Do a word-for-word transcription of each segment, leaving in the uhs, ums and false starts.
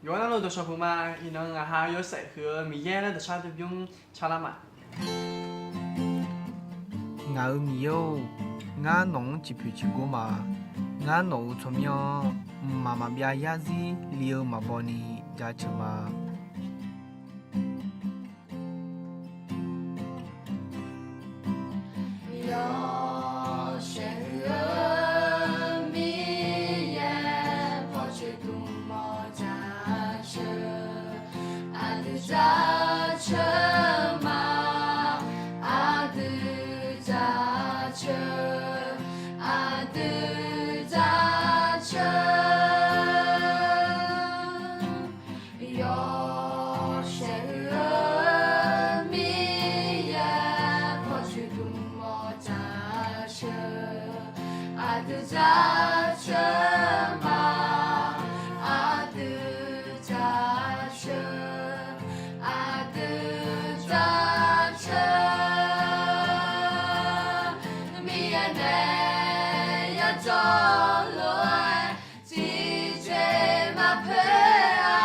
Yawqha navluf dawqshawq puq ma. Iqnan ngaq ha yawshaef huiq-eu Miqyaer laer dawqshar dui bymr calar ma. Ngaq-euq Miqyaer-or, ngar nawq-anr ciqpoeq ciqgor ma. Ngar nawq-euq tsawrmyanr-anr mqmaq maqbyav yarzir li-eu maqbaw ni jaceuq ma. Yawshaef huiq-eu Miqyaer, pawqtsuif dmq mawf jaceuq, aqdui jaceuq ma, aqdui jaceuq, aqdui jaceuq. Yawshaef huiq-eu Miqyaer, pawqtsuif dmq mawf jaceuq, aqdui jaceuq ma, aqdui jaceuq, aqdui jaceuq. Miqyaer nae yajawr lof-aer tiqjeq maqpoeq-a,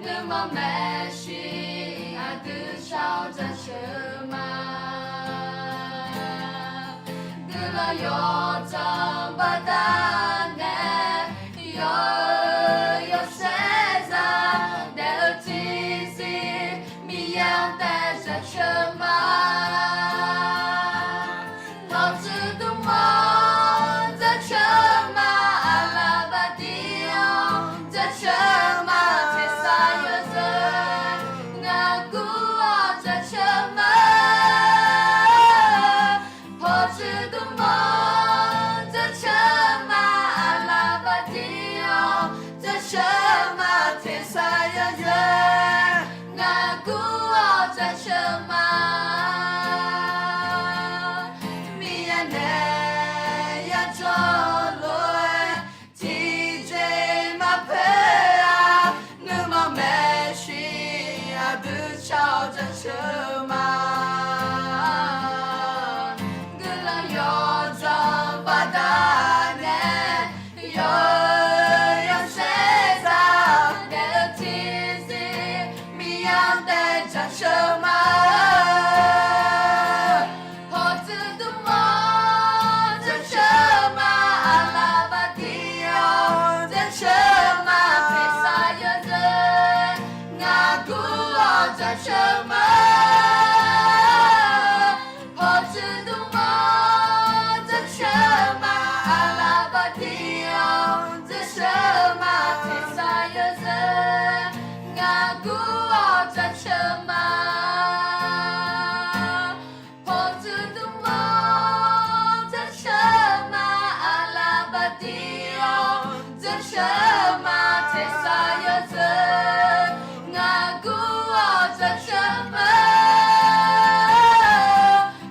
nuima maeqshi aqdui shar-awr jaceuq ma. Guiqlanq yawdzanq baqdanae, yawr-eu yawshaef zaq daef-eu tiqzir, Miqyaer-anr taef jaceuq ma. Pawqtsuif dmq mawf jaceuq ma, aqlaf baqdir-awr jaceuq ma, tersar yawzeu ngaq gur-awr jaceuq ma. Pawqtsuif dmq mawf jaceuq ma, aqlaf baqdir-awr jaceuq ma, tersar yawzeu ngaq gur-awr jaceuq ma. Miqyaer nae yajawr lof-aer tiqjeq maqpoeq-a, nuima maeqshi aqdui shar-awr jaceuq ma. Guiqlanq yawdzanq baqdanae, yawr-eu yawshaef zaq daef-eu tiqzir, Miqyaer-anr taef jaceuq ma. Pawqtsuif dmq mawf jaceuq ma, aqlaf baqdir-awr jaceuq ma, tersar yawzeu ngaq gur-awr jaceuq ma. Pawqtsuif dmq mawf jaceuq ma, aqlaf baqdir-awr jaceuq ma, tersar yawzeu ngaq gur-awr jaceuq ma. Pawqtsuif dmq mawf jaceuq ma, aqlaf baqdir-awr jaceuq ma, tersar yawzeu ngaq gur-awr jaceuq ma.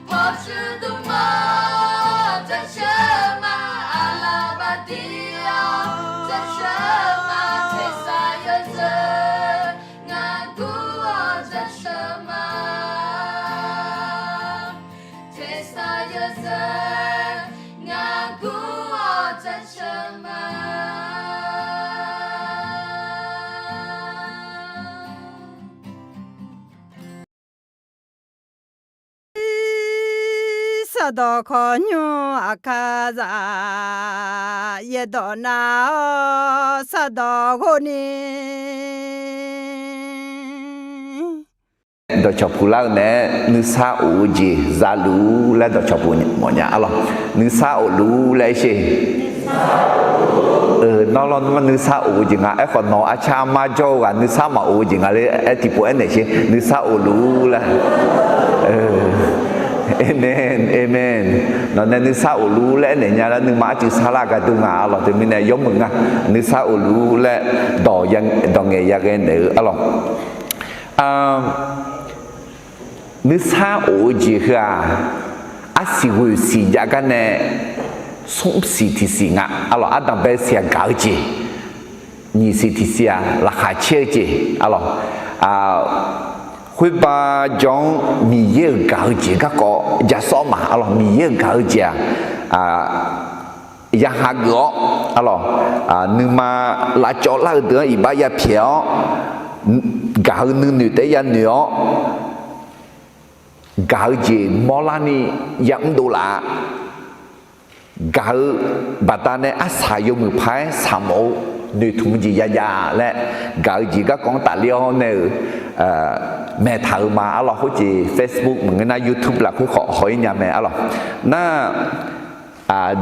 Pawqtsuif dmq mawf jaceuq ma, aqlaf baqdir-awr jaceuq ma, tersar yawzeu ngaq gur-awr jaceuq ma. Tersar yawzeu ngaq gur-awr jaceuq ma. Sardawq khawqnymr aqkar zaq, yaerdawq nar-awr sardawq ghov ni. Dawqcawq puq lar-eu naeq-aer nuisar of-eu jeq zaluf laer dawqcawq puq mawfnya arlawq. Nuisar of luf laer aersher. Nawr lawr nuisar of-eu jeq nga. Aerkhawf nawq arcar armar jawr-eu ghaq nuisar maqof-eu jeq nga laer aer tiqpov aernaeq sher. Nuisar of luf laer. Amen, amen. Nawq nae nuisar of luf laer aernaeq nya laer nuima arcuiv sarlar gaqdui nga arlawq. Teumirnae yawmuiq nga. Nuisar of luf laer dawq ya, dawq ngaeq yaghae naeq-eu arlawq. Nuisar of-eu jeq heu-aq, arsiq ghoeq siq jav gar nae smr siq tiq siq nga arlawq. Ardanq bae siq-aq gaq-eu jeq, nyiq siq tiq siq-aq laqkhaq caer-eu jeq arlawq. Khoerba jawr-anr Miqyaer-euq gaq-eu jeq garkawv ja sawr ma arlawq. Miqyaer-euq gaq-eu jeq-aq, ya hageuf-awr, arlawq, nuima lavcawv lar-eu deuq-anr iqbax ya pyaeq-awr, gaq-eu nuinoeq taef-aer ya noeq-awr, gaq-eu jeq mawrlarni ya mrdov laf-a. Gaq-eu baqdanae arsaq yawmuiq paq-aer saqmawf-eu noeqtmq-eu jeq ya jav laer, gaq-eu jeq garkawv-anr tafler-awr nae-euq maeqtaq-euq ma arlawq. Khoerjeq Facebook maqngeur nar YouTube lafkhoer khawf haw-ir nya mae arlawq. Nar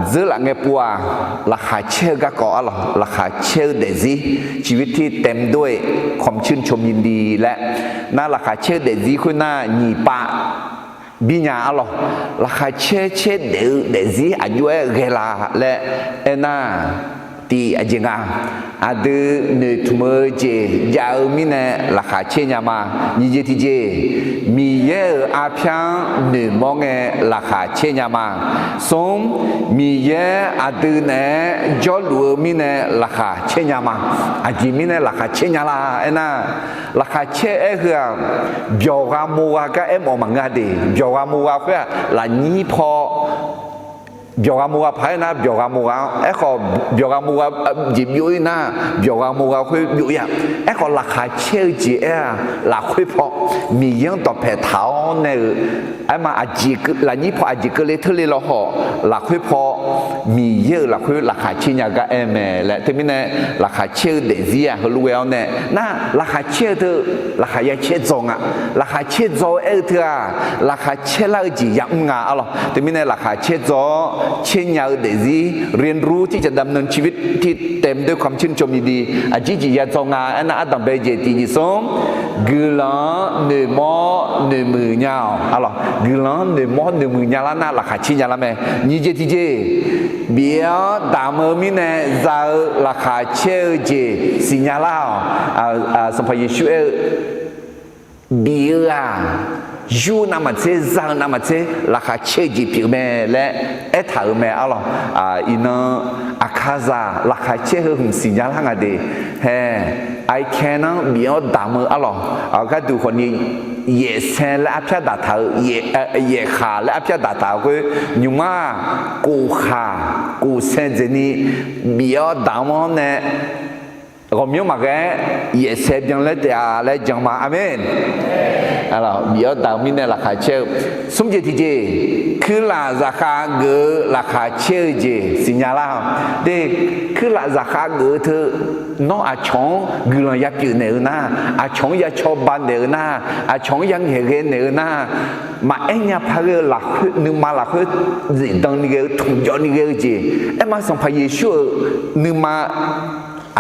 dzeur laf ngae pov-aq, laqkhaq caer-eu garkawv arlawq, laqkhaq caer-eu daefzir, ชีวิตที่เต็มด้วยความชื่นชมยินดี laer, nar laqkhaq caer-eu daefzir khoernar nyiq pav birnya arlawq. Laqkhaq caer caer daef-eu daefzir aqjox-aer ghae la laer aernar, tiq aqjeq nga, aqdui noeqtmq-eu jeq jav-eu mirnae laqkhaq caer nya ma. Nyiq jeq tiqjeq, Miqyaer-euq arpyar-anr noeqmawr ngae laqkhaq caer nya ma. Smr, Miqyaer aqdui naeq-aer jawrluf-eu mirnae laqkhaq caer nya ma. Aqjeq mirnae laqkhaq caer nya la aernar, laqkhaq caer aer heu-aq, byawq gha mo gha gar aermawf maqngeur-a de. Byawq gha mo gha khoer-aq lafnyir paw byawq gha mo gha paq-aer nar, byawq gha mo gha-anr aerkhawf, byawq gha mo gha jeq byov-ir nar, byawq gha mo gha khoer byov-ir-a. Aerkhawf, laqkhaq caer-eu jeq aer-aq, lafkhoer paw Miqyaer-anr dawqpae taq-awr nae-euq aerma, lafnyir paw aqjeq keuvle teurle lawkhawf, lafkhoer paw Miqyaer-euq lafkhoer laqkhaq caer nya gar aer mae laer. Teumirnae, laqkhaq caer-eu daefzir-aq heulof ghae-awr nae nar, laqkhaq caer-eu teu laqkhaq ya caer dzaw nga. Laqkhaq caer dzaw-eu aer-eu teu-aq, laqkhaq caer lar-eu jeq yamr nga arlawq. Teumirnae laqkhaq caer dzaw-awr caer nya-eu daefzir เรียนรู้ที่จะดำเนินชีวิตที่เต็มด้วยความชื่นชมยินดี aqjir jeq ya dzaw nga aernar, ardanqbae jeq tiq jeq smr, guiqlanq-anr noeqmawr noeqmuiq nya-awq arlawq. Guiqlanq-anr noeqmawr noeqmuiq nya lar nar, laqkhaq caer nya lar mae. Nyiq jeq tiqjeq, bif-awr damq-eu mirnae za-eu laqkhaq caer-eu jeq siqnya lar-awq. Sanqpaq Yeqsur aer-eu, bif-eu-aq, yur navmaqtser, za-eu navmaqtser laqkhaq caer-eu jeq pyeuf mae laer aertaq-euq mae arlawq. Iqnan aqkaqzaq laqkhaq caer heu hmq siqnya lar nga de. Hae, I can-anr bif-awr damq-eu arlawq. Gharduq khawfni, yaefsae laer arpyar daqtaq-eu, yaefkhaq laer arpyar daqtaq-eu khoer, nymq mar-aq, kofkhaq kofsae dzaeqni bif-awr damq-awr nae ghawqmyanr maqghae-aer yaefsae byanlar taef-a laer jan ma. Aqmeq. Bif-awr damq-eu mirnae laqkhaq caer-eu. Smr jeq tiqjeq, kuirlaf zaqkhav geuf-eu laqkhaq caer-eu jeq siqnya lar-awq. De, kuirlaf zaqkhav geuf-eu teu, nawr aqcawq-anr guiqlanq ya pyeufnaeq-eu nar, aqcawq-anr ya cawba naeq-eu nar, aqcawq-anr ya ngaeqghae naeq-eu nar, maqaer nya paq ghae-eu lafkhoer, nuima lafkhoer zifdan ni ghae-eu, tmqjawv ni ghae-eu jeq. Aerma Sanqpaq Yeqsur-euq nuima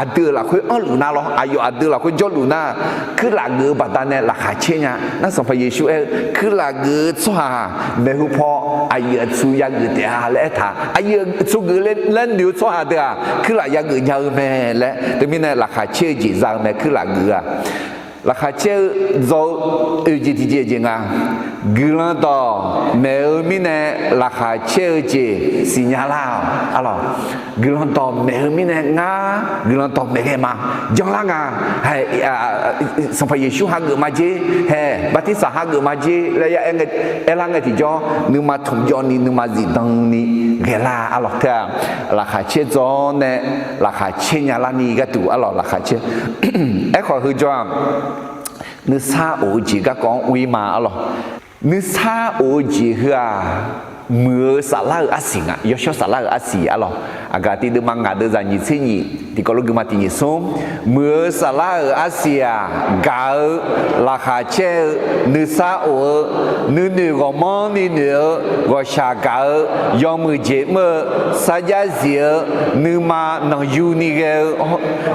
aqdui-euq lafkhoer anrluf nar lawr, aqyawf aqdui lafkhoer jawrluf nar, kuirlaf geuf-eu baqdanae laqkhaq caer nya. Nar Sanqpaq Yeqsur aer-eu, kuirlaf geuf-eu tsawrhaq maeqhu paw aqyuif aqtsu yageuf taef-a laer aertaq. Aqyuif aqtsu geuf laer noeq-eu tsawrhaq deuq-aq, kuirlaf yageuf nya-eu mae laer. Teumirnae laqkhaq caer-eu jeq za-eu mae, kuirlaf geuf-a. Laqkhaq caer-eu dzaw-eu oeq jeq tiqjeq jeq nga. Guiqlanq dawq maeq-eu mirnae laqkhaq caer-eu jeq siqnya lar-awq arlawq. Guiqlanq dawq maeq-eu mirnae ngar guiqlanq dawq maeq ghae ma. Janlar nga. Hae, Sanqpaq Yeqsur hageuf ma jer, hae, bartirsaq hageuf ma jer laer ya aer lar ngae tiqjawr, nuima tmqjawv ni nuima zifdan ni ghae lar arlawq. Teu-aq, laqkhaq caer dzaw-awr nae laqkhaq caer nya larni gharduq arlawq, laqkhaq caer. Aerkhawf heujawr-aq, nuisar of-eu jeq garkawv-anr ur-ir ma arlawq. Nuisar of-eu jeq heu-aq, muiq-eu saflar-eu arsiq nga, yawshawr saflar-eu arsiq arlawq. Aqgaf tiq deuvma ngaq deuvzaq nyiq tser nyiq tiqkawv lof guima tiq nyiq smr, muiq-eu saflar-euq arsiq-aq, gaq-eu, laqkhaq caer-eu, nuisar of-eu, nuinoeq ghawqmanrni noeq-eu, ghawqshaq gaq-eu, yawmuiq jeq mr-eu, sarjax zif-eu, nuima nanqyu ni ghae-eu,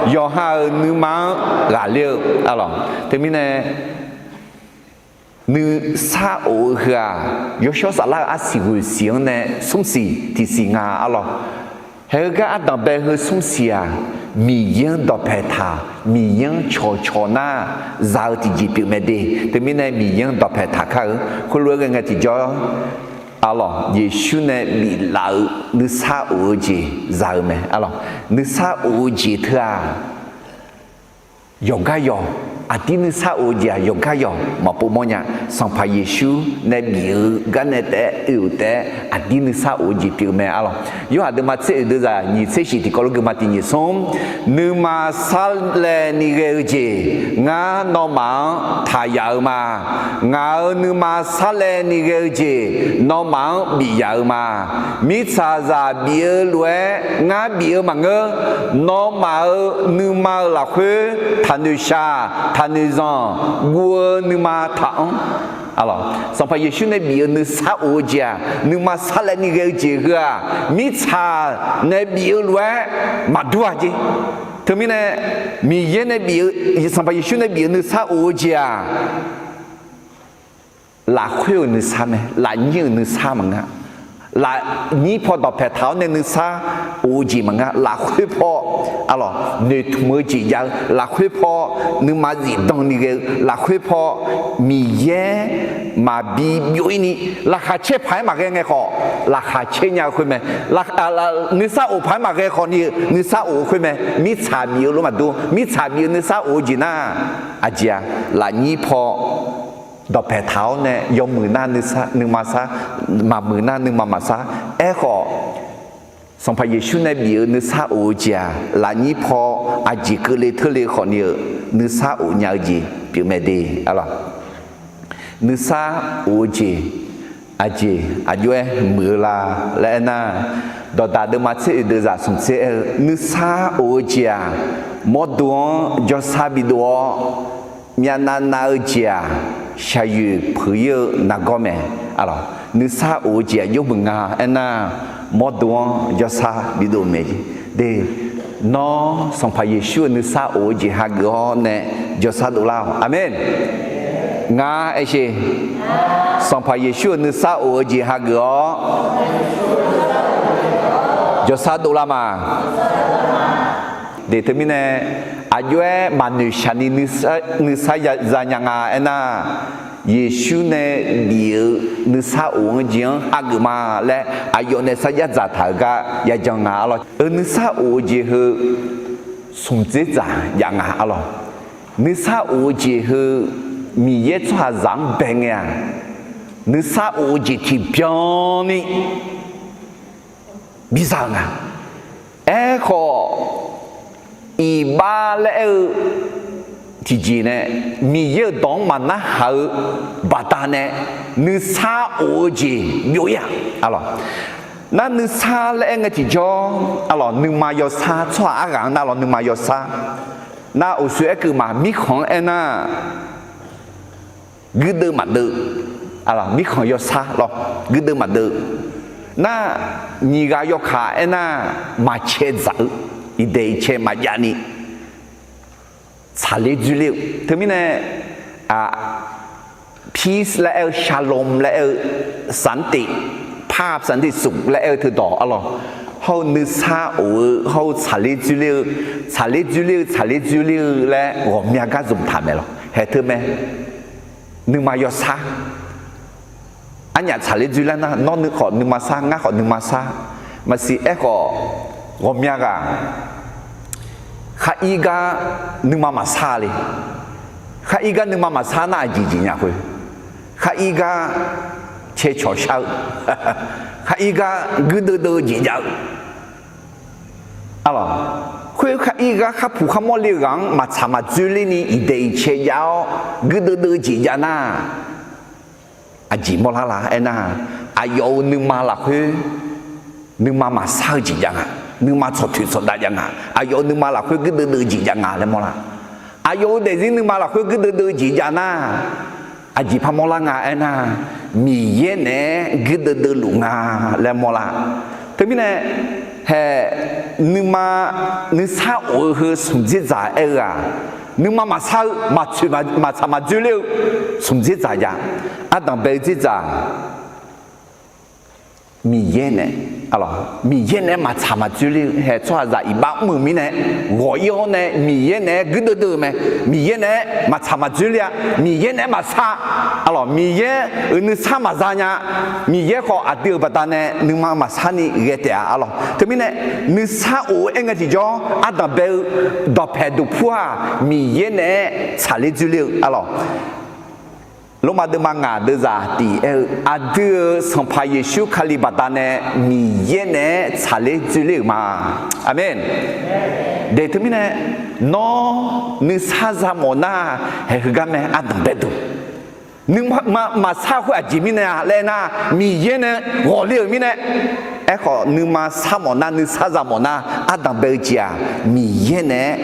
yawqha-euq nuima-anr ghaqler-eu arlawq. Teumirnae nuisar of-eu heu-aq, yawshawr saflar-euq arsiq ghoeq siq-anr nae smr siq tiq siq nga arlawq. Haeqgar ardanqbae heu smr siq-aq, Miqyaer-anr dawqpae taq, Miqyaer-anr cawqcawq nar za-eu tiqjeq pyeuf mae de. Teumirnae Miqyaer-anr dawqpae taq kar-eu. Khoerlof-aer ghae ngae tiqjawr arlawq, Yeqsur nae biflaf-eu nuisar of-eu jeq za-eu mae arlawq. Nuisar of-eu jeq teu-aq, yawqgar yawq Aqdir nuisar of-eu jeq-aq yawqgar yawq maqpov mawrnya. Sanqpaq Yeqsur nae bif-eu garnae taef-aer oe-euq taef-aer aqdir nuisar of-eu jeq pyeuf mae arlawq. Yorhaq deuvma tser oeq deuvzaq nyiq tser shiq tiqkawv lof geufma tiq nyiq smr, nuima sarlaevni ghae-eu jeq ngar nawmaf-anr taqyaf-eu ma. Ngaq-euq nuima sarlaevni ghae-eu jeq nawmaf-anr bif yaf-eu ma. Mirtsaqzaq bif-eu lof-aer ngar bif-eu maqngeur. Nawmaf-euq nuima-euq lafkhoer taqnoeq shaq, taqnoeq zanq, guv-eu nuima taqanr. Sanqpaq Yeqsur nae bif-eu nuisar of-eu jeq-aq, nuima sarlaevni ghae-eu jeq heu-aq, mirtsaq nae bif-eu lof-aer maqdur-a jeq. Teumirnae Miqyaer nae bif-eu, Sanqpaq Yeqsur nae bif-eu nuisar of-eu jeq-aq, lafkhoer-euq nuisar mae, lafnyir-euq nuisar maqngeur. Lafnyir paw dawqpae taq-awr nae nuisar of-eu jeq maqngeur. Lafkhoer paw arlawq noeqtmq-eu jeq jav-eu, lafkhoer paw nuima zifdan ni ghae-eu, lafkhoer paw Miqyaer maqbi byov-ir ni, laqkhaq caer paq-aer maqghae ngae khawf, laqkhaq caer nya-eu khoer mae. Nuisar of paq-aer maqghae khawf ni-eu nuisar of-eu khoer mae. Mirtsaq bif-eu lof maqdur, mirtsaq bif-eu nuisar of-eu jeq nar, aqjeq-aq, lafnyir paw dawqpae taq-awr nae yawmuiq nar nuisar, nuima sar, maqmuiq nar nuima maqsar. Aerkhawf, Sanqpaq Yeqsur nae bif-eu nuisar of-eu jeq-aq, lafnyir paw aqjeq keuvle teurle khawf ni-eu nuisar of nya-eu jeq pyeufmae de. Nuisar of-eu jeq aqjeq aqjox-aer muiq-eu la laer aernar, dawqdaq deuvma tser oeq deuvzaq smq tser aer-eu, nuisar of-eu jeq-aq, mawrdo-anr jawrsar bidov-awr, myavnav nav-eu jeq-aq, shaqyoeq peuq-ir-eu nargawr mae. Nuisar of-eu jeq aqjox muiq nga aernar, mawrdo-anr jawrsar bidov mae. De, nawr Sanqpaq Yeqsur-euq nuisar of-eu jeq hageuf-awr nae jawrsar dovlar-awq. Aqmeq. Ngar aersheq, Sanqpaq Yeqsur-euq nuisar of-eu jeq hageuf-awr jawrsar dovlar ma. De, teumirnae aqjox-aer maqnoeq shaq ni nuisar, nuisar ya za nya nga aernar, Yeqsur nae bif-eu nuisar of-eu jeq-anr hageuf ma laer aqyawf nae sarjax dzaqtaq-euq gar yajan nga arlawq. Eu nuisar of-eu jeq heu smq dzerdzaq jav nga arlawq. Nuisar of-eu jeq heu Miqyaer tsawrhaqzaq-anr bae ngae-aq, nuisar of-eu jeq tiqbyan ni biza-eu nga. Aerkhawf, iqbax laer aer-eu tiqjeq nae Miqyaer-euq dawq-anr maqnarhaq-eu baqdanae nuisar of-eu jeq byov-ir-aq arlawq. Nar nuisar laer aer ngae tiqjawr arlawq, nuima yawsar, tsawrhaq arghaq-anr nar lawr nuima yawsar. Nar uqshoe aerkeuv ma, mirkhanq-anr aernar, guirdeuv maqdeuv, mirkhanq yawsar lawr, guirdeuv maqdeuv. Nar, nyiq ghaq yawkaq aernar, maqcae dzaq-eu, iqdaeq iqcae maqjav ni tsaqler dzoerler-eu. Teumirnae peace laer aer-eu, shalom laer aer-eu, สันติภาพ สันติสุข laer aer-eu teudawq arlawq, hawr-eu nuisar of-eu hawr-eu tsaqler dzoerler-eu, tsaqler dzoerler-eu tsaqler dzoerler-eu laer ghawqmya gar zmqtaq mae lawq. Haeq teu mae, nuima yawsar. Arnyaf tsaqler dzoerler nar, nawr khawf nuima sar, ngar khawf nuima sar. Maqsiq aerkhawf, ghawqmya ghaq khar ir gar nuima maqsar le. Khar ir gar nuima maqsar nar aqjeq jeq nya khoer, khar ir gar cae cawq shar-eu, khar ir gar guirdeuv deuv-eu jeq jav-eu arlawq. Khoer khar ir gar khar puq khar mawrle-eu ghaq-anr maqtsaq maqdzoerler ni iqdaeq iqcae jav-awr guirdeuv deuv-eu jeq jav nar, aqjeq mawrlar la aernar, aqyawf-euq nuima lafkhoer nuima maqsar-eu jeq jav nga, nuima tsawqtoeq tsawqdav jav nga, aqyawf-euq nuima lafkhoer guirdeuv deuv-eu jeq jav nga laer mawrlar. Aqyawf-euq daefzir nuima lafkhoer guirdeuv deuv-eu jeq jav nar, aqjeq par mawrlar nga aernar, Miqyaer naeq-aer guirdeuv deuv luf nga laer mawrlar. Teumirnae, haeq, nuima, nuisar of-eu heu smq dzerdzaq aer-eu-aq, nuima maqsar-eu, maqtsoeq maqtsaq maqdzoerler-eu smq dzerdzaq jav. Ardanq bae-eu dzerdzaq Miqyaer nae, arlawq, Miqyaer naeq-aer maqtsaq maqdzoerler-eu hae tsawrhaqzaq iqbax mr-euq mirnae, ghawq-ir-awr nae Miqyaer naeq-aer guirdeuv deuv-eu mae. Miqyaer naeq-aer maqtsaq maqdzoerler-a. Miqyaer naeq-aer maqsar, arlawq, Miqyaer-euq nuisar maqza nya. Miqyaer khawf aqdui-euq baqdanae nuima maqsarni ghae taef-a, arlawq. Teumirnae nuisar of-eu aer ngae tiqjawr, ardanq bae-eu dawqpaeq duqpur-aq, Miqyaer naeq-aer tsaqler dzoerler-eu, arlawq. Lormav deuvma ngaq deuvzaq tiq aer-eu, aqdui-euq Sanqpaq Yeqsur Kali baqdanae Miqyaer naeq-aer tsaqler dzoerler-euq ma. Aqmeq. Daeq teumirnae, nawr nuisar za mawf nar, haeq heugar mae ardanq bae duq. Nuima maqsar khoer aqjeq mirnae-a laer aernar, Miqyaer nae ghawqler-euq mirnae. Aerkhawf nuima sar mawf nar, nuisar za mawf nar, ardanq bae-eu jeq-aq, Miqyaer naeq-aer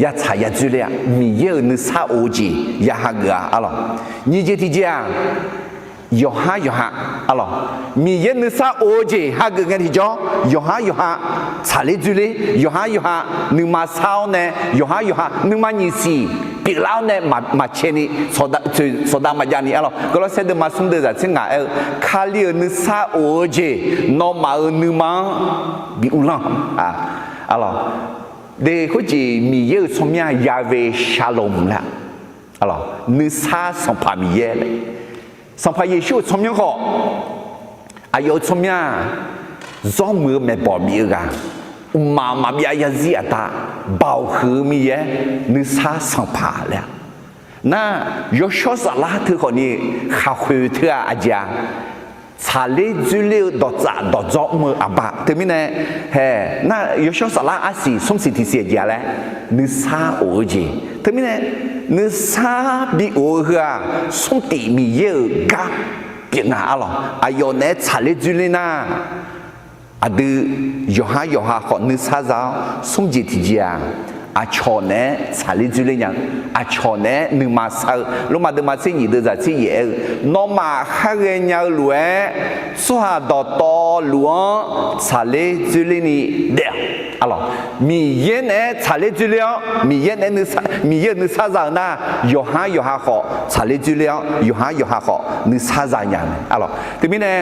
yatsaq yadzoerler-a. Miqyaer-euq nuisar of-eu jeq ya hageuf-a, arlawq. Nyiq jeq tiqjeq-aq, yawqhar yawqha, arlawq, Miqyaer nuisar of-eu jeq hageuf ngae tiqjawr, yawqhar yawqha tsaqler dzoerler, yawqhar yawqha nuima sar-awr nae, yawqhar yawqha nuima nyiq siq pyeuflar-awr nae maqcae ni, sawqda maqjav ni, arlawq. Gawrlawrsaer deuvma smr deuvzaq tser ngaq aer-eu, Kali-euq nuisar of-eu jeq nawmaf-euq nuima-anr bi uvlanr, arlawq. Daeq khoerjeq Miqyaer-euq tsawrmyanr-aq, Yahweh Shalom laer, arlawq, nuisar Sanqpaq Miqyaer laer. Sanqpaq Yeqsur-euq tsawrmyanr khawf, aqyawf-euq tsawrmyanr-aq, zawrmuiq-eu maeqbawq bif-eu ghaq, mqmaq maqbyav zarzir aqda, Baoq huiq-eu Miqyaer, nuisar Sanqpaq laer-a. Nar, yawshawr saflar teu khawfni khaqkhoeq teu-aq aqjeq-a, tsaqler dzoerler-eu dawqtsaf dawqdzawr mr-eu aqbaq teumirnae, hae, nar yawshawr saflar arsiq smr siq tiq siq aqjeq-a laer, nuisar of-eu jeq teumirnae, nuisar bi of-eu heu-aq, smr tif Miqyaer-euq gar pyeuf nga, arlawq. Aqyawf naeq-aer tsaqler dzoerler nar, aqdui yawqhar yawqha khawf nuisar za-awr, smr jeq tiqjeq-aq, aqcawq naeq-aer tsaqler dzoerler nya-eu, aqcawq naeq-aer nuima sar-eu. Lormav deuvma tser nyiq deuvzaq tser yaef aer-eu, nawmaf khar ghaenya-eu lof-aer, tsawrhaq dawqtawvluf-anr tsaqler dzoerler ni daef-awq, arlawq. Miqyaer naeq-aer tsaqler dzoerler-awr, Miqyaer naeq-aer, Miqyaer-euq nuisar za-eu nar, yawqhar yawqha khawf tsaqler dzoerler-awr, yawqhar yawqha khawf nuisar za nya-eu mae, arlawq. Teumirnae,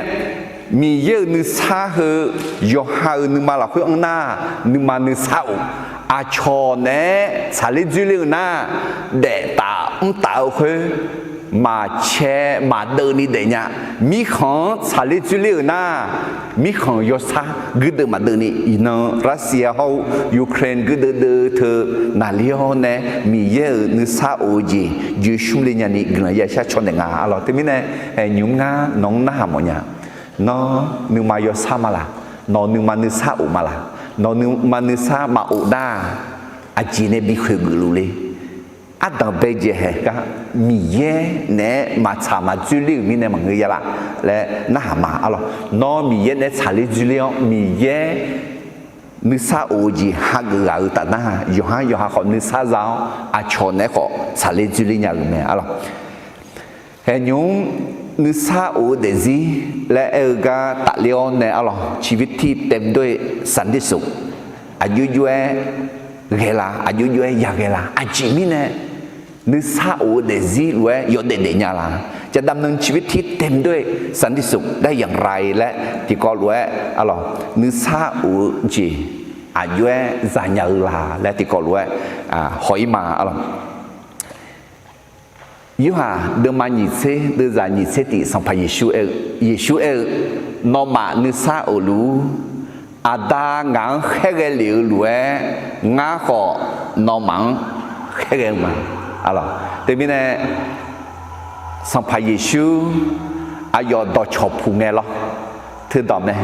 Miqyaer-euq nuisar heu yawqha-euq nuima lafkhoer anr nar, nuima nuisar of. Aqcawq naeq-aer tsaqler dzoerler-eu nar, daeftaf mrtaf-eu khoer maqcae maqdeuv ni daefnya. Mirkhanq-anr tsaqler dzoerler-euq nar, mirkhanq yawsar guirdeuv maqdeuv ni, iqnan Russia hawr-eu Ukraine guirdeuv deuv teu naqli-awr nae, Miqyaer-euq nuisar of-eu jeq joe shmr le nyani guiqlanq yashar caw naeq nga, arlawq. Teumirnae, nymq-mr ngar nawq-anr narhaq mawfnya. Nawr nuima yawsar ma laq? Nawq nuima nuisar of ma laq? Nawq nuima nuisar maqof nar, aqjeq nae bi khoeq geuf luf le? Ardanq bae jeq haeq gar Miqyaer naeq-aer maqtsaq maqdzoerler-euq mirnae maqngeur ya laf laer narhaq ma, arlawq. Nawr Miqyaer naeq-aer tsaqler dzoerler-awr, Miqyaer nuisar of-eu jeq hageuf ghaq-euq taf nar, yawqhar yawqha khawf nuisar za-awr, aqcawq naeq-aer khawf tsaqler dzoerler nya-euq mae, arlawq. Haeq nymq-mr nuisar of-eu daefzir laer aer-eu gar tafler-awr nae, arlawq, ชีวิตที่เต็มด้วยสันติสุข aqjox jox-aer ghae la? Aqjox jox-aer yaghae la? Aqjeq mirnae nuisar of-eu daefzir lof-aer yawdaef daefnya la? จะดำเนินชีวิตที่เต็มด้วยสันติสุขได้อย่างไร laer tiqkawv lof-aer, arlawq, nuisar of-eu jeq aqjox-aer zanya-eu la laer tiqkawv lof-aer haw-ir ma, arlawq. Yorhaq deuvma nyiq tser deuvzaq nyiq tser tif Sanqpaq Yeqsur aer-eu, Yeqsur aer-eu, Nawmaf nuisar of luf-ur. Aqda ngaq-anr khaerghae lef-eu lof-aer, ngar khawf nawmaf-anr khaerghae-eu ma. Teumirnae, Sanqpaq Yeqsur aqyawf dawqcawq puq ngae lawr. Teudawq mae,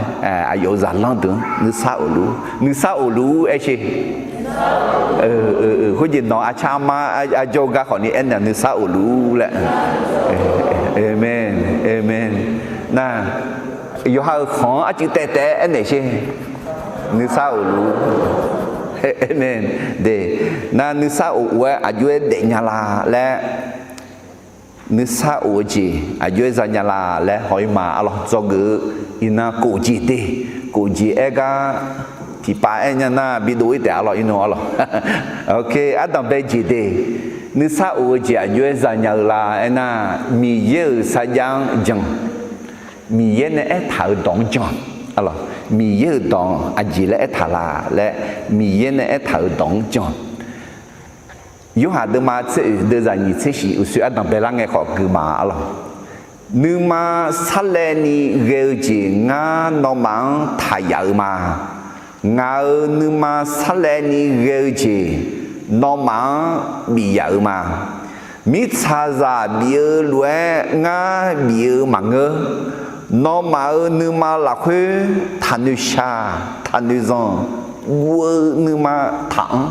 aqyawf-euq zaqlanr deuq-anr nuisar of luf-ur, nuisar of luf-ur aer sher. Khoerjeq nawq arcar armar arjawr-eu gar khawfni aernaeq-awq, nuisar of luf-ur laer. Aqmeq, aqmeq. Nar, yawqha-euq khanq-anr arcuiv taev taev-aer aernaeq sher. Nuisar of luf-ur. Aqmeq. De, nar nuisar of of-aer aqjox-aer daefnya la laer, nuisar of-eu jeq aqjox-aer zanya la laer haw-ir ma, arlawq. Dzawgeuf-eu iqnan kof jeq de, kof jeq aer gar tiqpav aer nya nar bidov-ir taef, arlawq, irnur, arlawq. Ardanq bae jeq de, nuisar of-eu jeq aqjox-aer zanya-eu la aernar, Miqyaer-euq sarjax-anr jan Miqyaer nae aertaq-euq dawq-anr jan. Miqyaer-euq dawq-anr aqjeq laer aertaq la laer, Miqyaer nae aertaq-euq dawq-anr jan. Yorhaq deuvma tser oeq deuvzaq nyiq tser shif uqshoe ardanq baelar ngae khawf gui ma arlawq. Nuima sarlaevni ghae-eu jeq ngar nawmaf-anr taqyaf-eu ma. Ngaq-euq nuima sarlaevni ghae-eu jeq nawmaf-anr bif yaf-eu ma. Mirtsaqzaq bif-eu lof-aer ngar bif-eu maqngeur. Nawmaf-euq nuima lafkhoer taqnoeq shaq, taqnoeq zanq, guv-eu nuima taq-anr.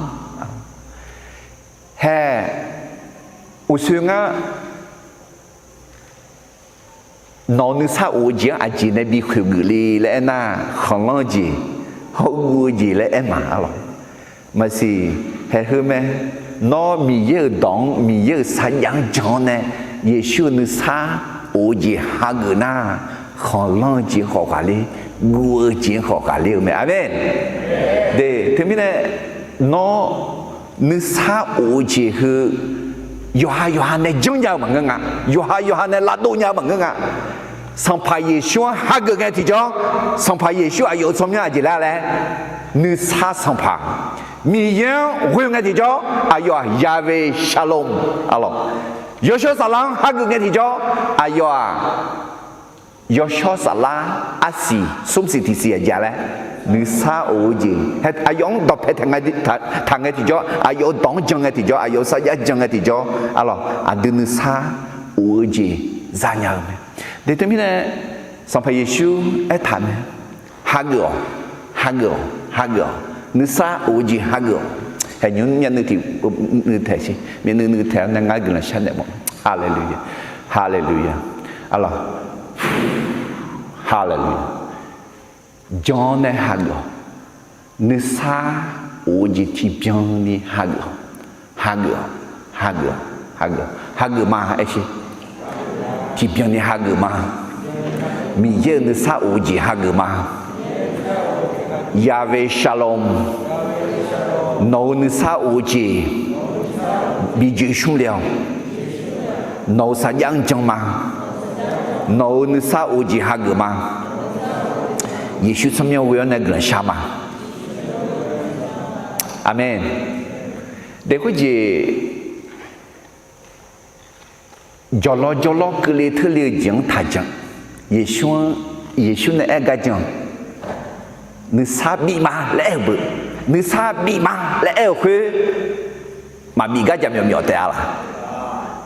Hae, uqshoe ngar nawq-euq nuisar of-eu jeq-anr aqjeq nae bi khoeq geuf le laer aernar, khanqlanr-eu jeq, hawr guv-eu jeq laer aer ma arlawq. Maqsiq, haeq heu mae. Nawr Miqyaer-euq dawq-anr, Miqyaer-euq sarjax-anr jan-awr nae, Yeqsur-euq nuisar of-eu jeq hageuf nar, khanqlanr-eu jeq khawf ghaqler, guv-eu jeq-anr khawf ghaqler-eu mae. Aqmeq. De, teumirnae, nawr nuisar of-eu jeq heu yawqha yawqha nae janrnya-eu maqngeur nga. Yawqha yawqha nae lavdov nya-eu maqngeur nga. Sanqpaq Yeqsur-anr hageuf ngae tiqjawr, Sanqpaq Yeqsur aqyawf-euq tsawrmyanr aqjeq laer laer, nuisar sanqpaq, Miqyaer-anr ghoe ngae tiqjawr aqyawf-aq Yahweh Shalom arlawq. Yawshawr saflar-anr hageuf ngae tiqjawr aqyawf-aq yawshawr saflar arsiq smrsiq tiqsiq aqjeq laer, nuisar of-eu jeq aqyawf-anr dawqpae taq ngae tiqjawr, aqyawf-euq dawq-anr jan ngae tiqjawr, aqyawf-euq sarjax jan ngae tiqjawr arlawq, aqdui nuisar of-eu jeq zanya-eu mae. De teumirnae, Sanqpaq Yeqsur aertaq mae, hageuf-awq, hageuf-awq, hageuf-awq, nuisar of-eu jeq hageuf-awq. Haeqnymr myavnuiv tiq, nuiv taeq sher, myavnuiv nuiv taeq-awr nae ngar guiqlanq sharnaeq mawf. Haleluya, haleluya, arlawq, haleluya. Jan-awr nae hageuf-awq. Nuisar of-eu jeq tiqbyan ni hageuf-awq. Hageuf-awq, hageuf-awq, hageuf-awq, hageuf ma aer sher. Tiqbyan ni hageuf ma. Miqyaer-euq nuisar of-eu jeq hageuf ma. Yahweh Shalom. Nawq-euq nuisar of-eu jeq bi joeqsmr le-awq. Nawq-euq sarjax-anr jan ma. Nawq-euq nuisar of-eu jeq hageuf ma. Yeqsur tsawrmyanr ghoe-awr nae guiqlanq shar ma. Aqmeq. Daef khoerjeq jawqlawr jawrlawr keuvle teurle-eu jeq-anr taqjan. Yeqsur-anr, Yeqsur nae aer gar jan. Nuisar bif ma laer aer-euq beu. Nuisar bif ma laer aer-euq khoer, maqbif gar jaqmyawf myawf taef-a laq?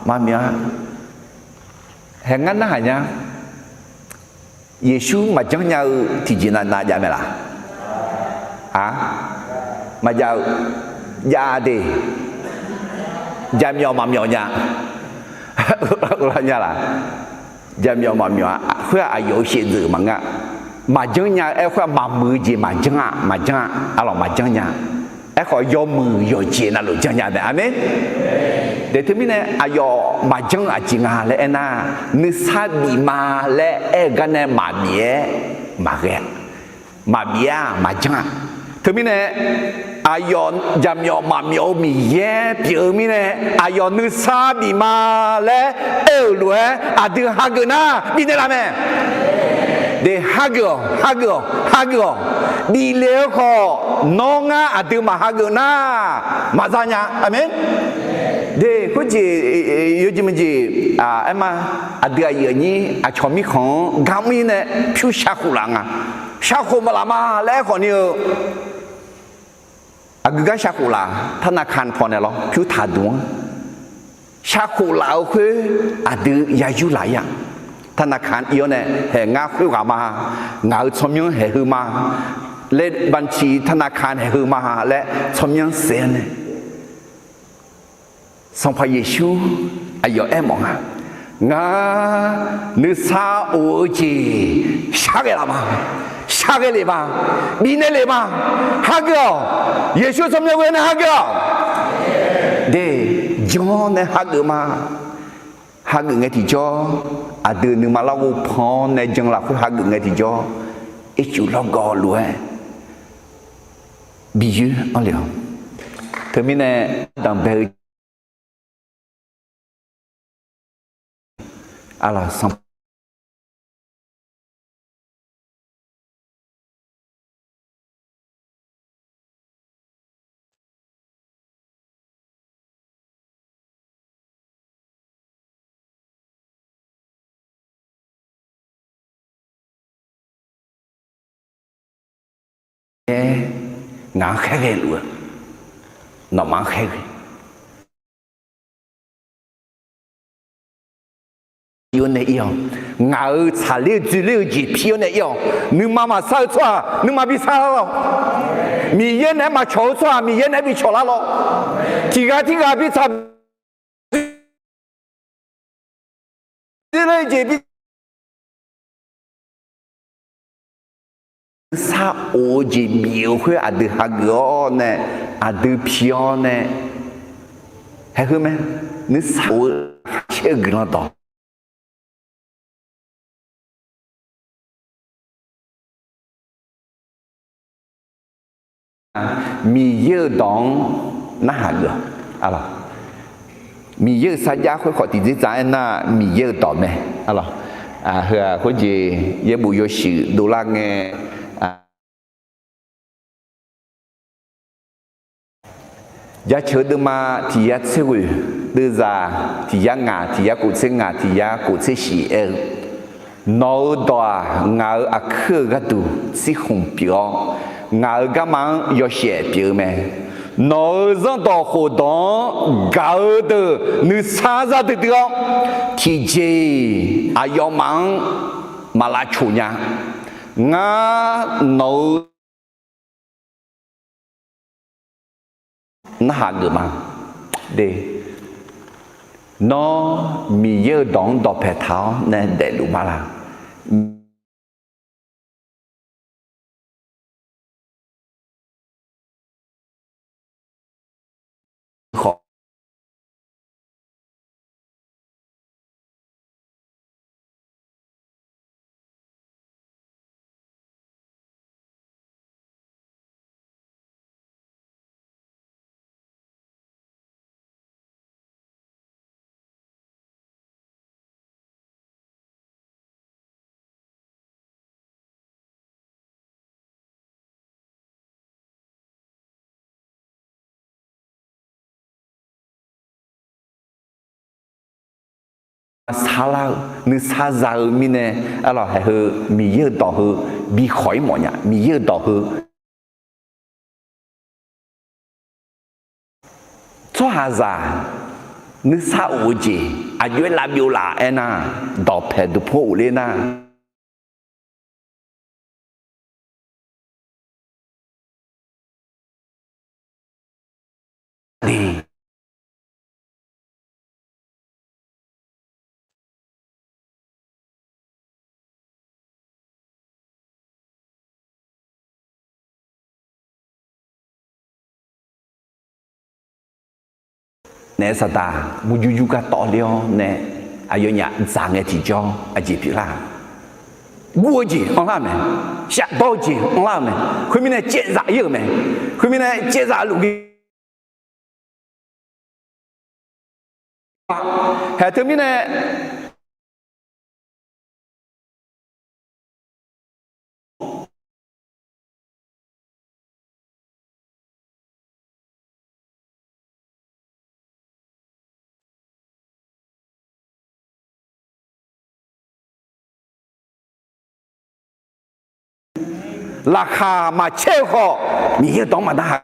Maqmyawf-a. Hae ngar narhaq nya. Yeqsur maqjanr nya-eu tiqjeq nav nav jav mae laq? A, maqjav-eu, jav de. Jaqmyawf maqmyawf nya. Nya laq? Jaqmyawf maqmyawf-a. Khoer-aq aqyawf-euq shaevdzeuf maqngeur-a. Maqjanr nya-eu aer khoer-aq maqmuiq-eu jeq maqjanr-a, maqjanr-a, arlawq maqjanr nya. Aerkhawf yawmuiq yawqjeq navluf janrnya mae. Aqmeq. Daef teumirnae aqyawf maqjanr-eu aqjeq nga laer aernar, nuisar bif ma laer aer-eu gar nae maqbif-aer maqghae-a. Maqbif-a, maqjanr-a. Teumirnae aqyawf jaqmyawf maqmyawf-eu Miqyaer pyeuf-eu mirnae, aqyawf nuisar bif ma laer aer-euq lof-aer aqdui hageuf nar bifnaeq laf mae. De, hageuf-awq, hageuf-awq, hageuf-awq. Bif le-eu khawf nawr ngar aqdui maqhageuf nar maqza nya. Aqmeq. De, khoerjeq yawjeq maqjeq aer ma, aqdui aqyuif aqnyir aqcawq mirkhanq-anr gar mr-ir nae pyur shar khof laf nga. Shar khof maqlaf ma laer aerkhawf ni-eu, aqgeu gar shar khof laf, ธนาคาร paw naeq lawr pyur taqduq-anr shar khof laf-eu khoer aqdui ya yur laf-ir-a. ธนาคาร ir-awr nae haeq ngar khoerghaq ma, ngaq-euq tsawrmyanr haeq heu ma laer, บัญชีธนาคาร haeq heu ma laer tsawrmyanr saef-awr nae Sanqpaq Yeqsur aqyawf aermawf nga, ngar nuisar of-eu jeq shar ghae laf ma, shar ghae lef ma, bifnaeq lef ma, hageuf-awq. Yeqsur tsawrmyanr ghoe nae hageuf-awq. De, jan nae hageuf ma. Hageuf ngae tiqjawr, aqdui nuima larghov pan-awr nae jan lafkhoer hageuf ngae tiqjawr, ircuf lawrgawv lof-aer bi yoer anr le-awq. Teumirnae ardanq bae-eu jeq, arlaq sanq Aer, ngaq-anr khaerghae luf-eu, nawqma-anr khaerghae. Pi-awr nae ir-awq. Ngaq-euq tsaqler-eu dzoeler-eu jeq pi-awr nae ir-awq. Nuima maqsar-eu tsawrhaq nuima bi sar lar lawq. Miqyaer naeq-aer maqcawq-eu tsawrhaq Miqyaer naeq-aer bi cawq lar lawq. Tiqghaq tirghaq bi tsaq dzoeler-eu jeq bi sar of-eu jeq bif-euq khoer aqdui hageuf-awr nae, aqdui pi-awr nae, haeq heu mae, nuisar of-eu caer-eu guiqlanq dawq Miqyaer-euq dawq-anr narhaq geuf-awq. Miqyaer-euq sarjax khoerkhawf tiqdzerdzaq aernar, Miqyaer-euq dawq mae. Heu-aq khoerjeq yaerbof yawshuif dovlar ngae, Jaceuq deuvma tiq yar tser ghoeq, deuvzaq tiq yar ngaq, tiq yar kof tser ngaq, tiq yar kof tser shif aer-eu, Nawq-euq dawq-aq, ngaq-euq aqkuir-euq gharduq tsirkhmq pyeuf-awr, ngaq-euq garma-anr yawshaef pyeuf-eu mae. Nawq-euq zanrdawq khofdawq-anr gaq-eu deuq nuisar zar duidui-awr, tiqjeq-iq aqyawfmaf-anr maq lavcoq nya. Ngar nawq-euq narhaq geuf ma. De, nawr Miqyaer-euq dawq-anr dawqpae taq-awr nae daefluf ma la? Khawf Sarlar-eu nuisar za-eu mirnae, arlawq, haeq heu Miqyaer-euq dawq heu bi khawq-ir mawf nya. Miqyaer-euq dawq heu tsawrhaqzaq nuisar of-eu jeq aqjox-aer lavbyov laf aernar, dawqpae duqpov of ler nar, Naef saqdaq murjur jur gar tawv ler-awr nae, aqyawfnyaf dzaq ngae tiqjawr aqjeq pyeuflar-a? Guv-eu jeq anrlar-euq mae. Shafdawr-eu jeq anrlar-euq mae. Khoermirnae caevzaf-ir-euq mae. Khoermirnae caevzaf luf gir Haeq teumirnae Laqkhaq maqcaer-eu khawf, Miqyaer-euq dawq-anr maqdar ha.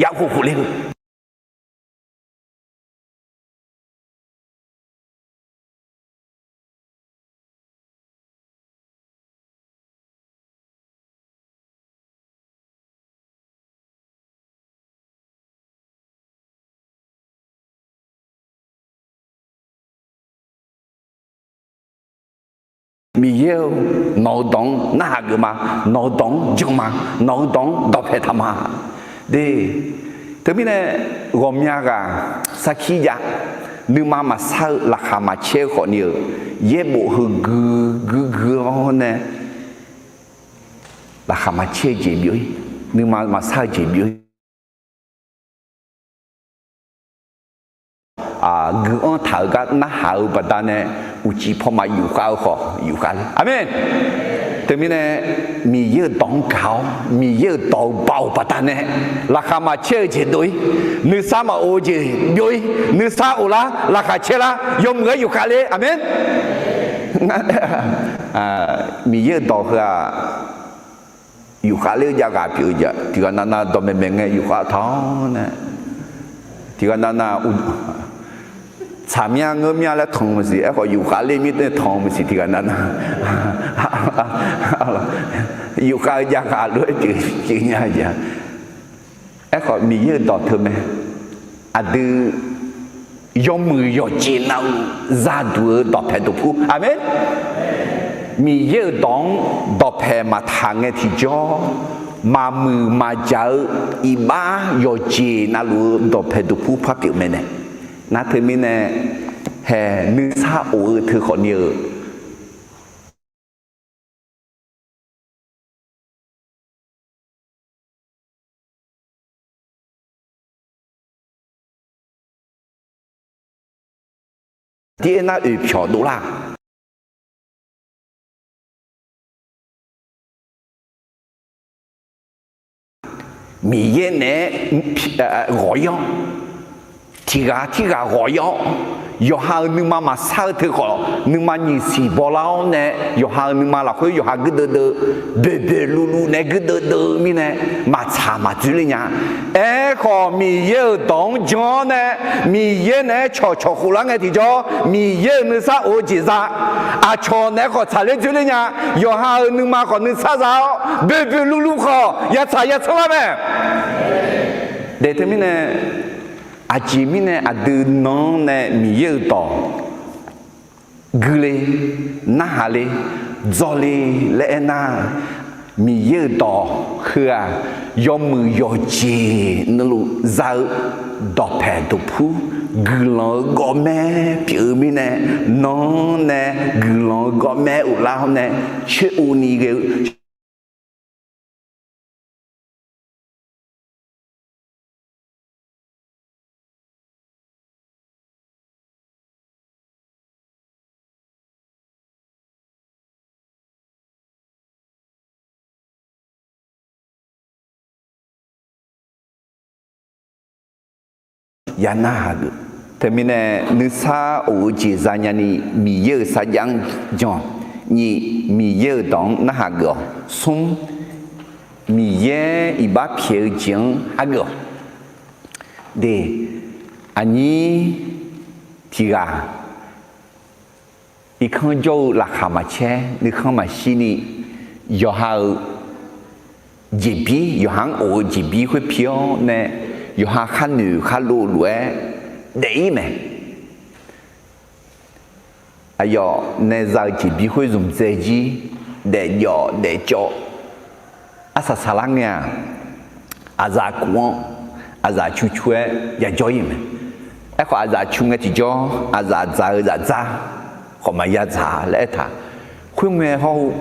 Yav khof khof ler-eu Miqyaer-eu, nawq-eu dawq-anr narhaq geuf ma. Nawq-eu dawq-anr jan ma. Nawq-eu dawq-anr dawqpae taq ma. De, teumirnae ghawqmya ghaq sarkir jav, nuima maqsar-eu laqkhaq maqcaer-eu khawfni-euq yaerbof heu gui gui gui-awr nae, laqkhaq maqcaer-eu jeq byov-ir, nuima maqsar-eu jeq byov-ir. Guiqanr taq-euq gar narhaq-eu baqdanae uqcif pawma yufkhav-eu khawf yufkhav ler. Aqmeq. Teumirnae, Miqyaer-euq dawq-anr gaq-awr, Miqyaer-euq dawq-euq baoq baqdanae, laqkhaq maqcaer-eu jeq dov-ir, nuisar maqof-eu jeq byov-ir, nuisar of lar, laqkhaq caer lar, yawmuiq-aer yufkhav ler. Aqmeq. Miqyaer-euq dawq heu-aq, yufkhav ler-eu jav ghaq pyeuf-eu jeq tiqghaq navnav dawqmaeq maeq ngae yufkhav taq-awr nae, tiqghaq navnav tsaq mya ngeur mya laer tanq maqsiq. Aerkhawf, yufkhav ler mirnae tanq maqsiq tiqghaq navnav. Yufkhav-eu jav ghaq lof-aer pyeuf nya jeq. Aerkhawf, Miqyaer-euq dawq teumae. Aqdui yawmuiq yawqjeq navluf zaduq-eu dawqpae dawqpur. Aqmeq. Miqyaer-euq dawq-anr dawqpae maqtaq ngae tiqjawr, maqmuiq maqjaq-eu iqbax yawqjeq navluf-eu dawqpae dawqpur par pyeuf mae nae. Nar teumirnae, hae nuisar of-eu teu khawfni-eu Tir-aer nar oeq pyawq dovlar. Miqyaer naeq-aer ghawq-ir-awr, tiqghaq tirghaq ghawq-ir-awr, yawqha-euq nuima maqsar-eu teu khawf nuima nyiq siq bawlar-awr nae, yawqha-euq nuima lafkhoer yawqha guirdeuv deuv, boeqboeq luvluv nae guirdeuv deuv-eu mirnae, maqtsaq maqdzoerler nya. Aerkhawf, Miqyaer-euq dawq-anr jan-awr nae, Miqyaer naeq-aer cawqcawq khoflar ngae tiqjawr, Miqyaer-euq nuisar of-eu jeq za. Aqcawq naeq-aer khawf tsaqler dzoerler nya. Yawqha-euq nuima khawf nuisar za-awr, boeqboeq luvluv khawf yatsaq yatsanr lar mae. Daeq teumirnae, aqjeq mirnae aqdui nan-anr nae Miqyaer-euq dawq guiler, narhaq le, dzawrle laer aernar, Miqyaer-euq dawq heu-aq, yawmuiq yawqjeq navluf za-eu dawqpae dawqpur, guiqlanq-eu gawqmae pyeuf-eu mirnae, nan-anr nae guiqlanq-eu gawqmae uvlar-awr nae coer uvni ghae-eu ya narhaq geuf. Teumirnae nuisar of-eu jeq zanya ni Miqyaer-euq sarjax-anr jan. Nyiq, Miqyaer-euq dawq-anr narhaq geuf-awq. Smr, Miqyaer iqbax pyaeq-eu jeq-anr hageuf-awq. De, aqnyir tiqghaq irkanr jawr-eu laqkhaq maqcaer nuikhanr maqshir ni, yawqha-euq jeqbir, yawqha-anr of-eu jeqbir khoer pi-awr nae, yawqha khar noeq khar lov lof-aer daef-ir mae. Aqyawf nae za-eu jeqbir khoer zmqdzae jir, daefjawf daefcawv, arsaq saqlar ngae-aq, aqzaf kuv-anr aqzaf cu cu-aer yajawr-ir mae. Aerkhawf, aqzaf cu ngae tiqjawr aqzaf dzaq-eu zafdzar khawf maqya dzaq laer aertaq. Khoerngae hawr-eu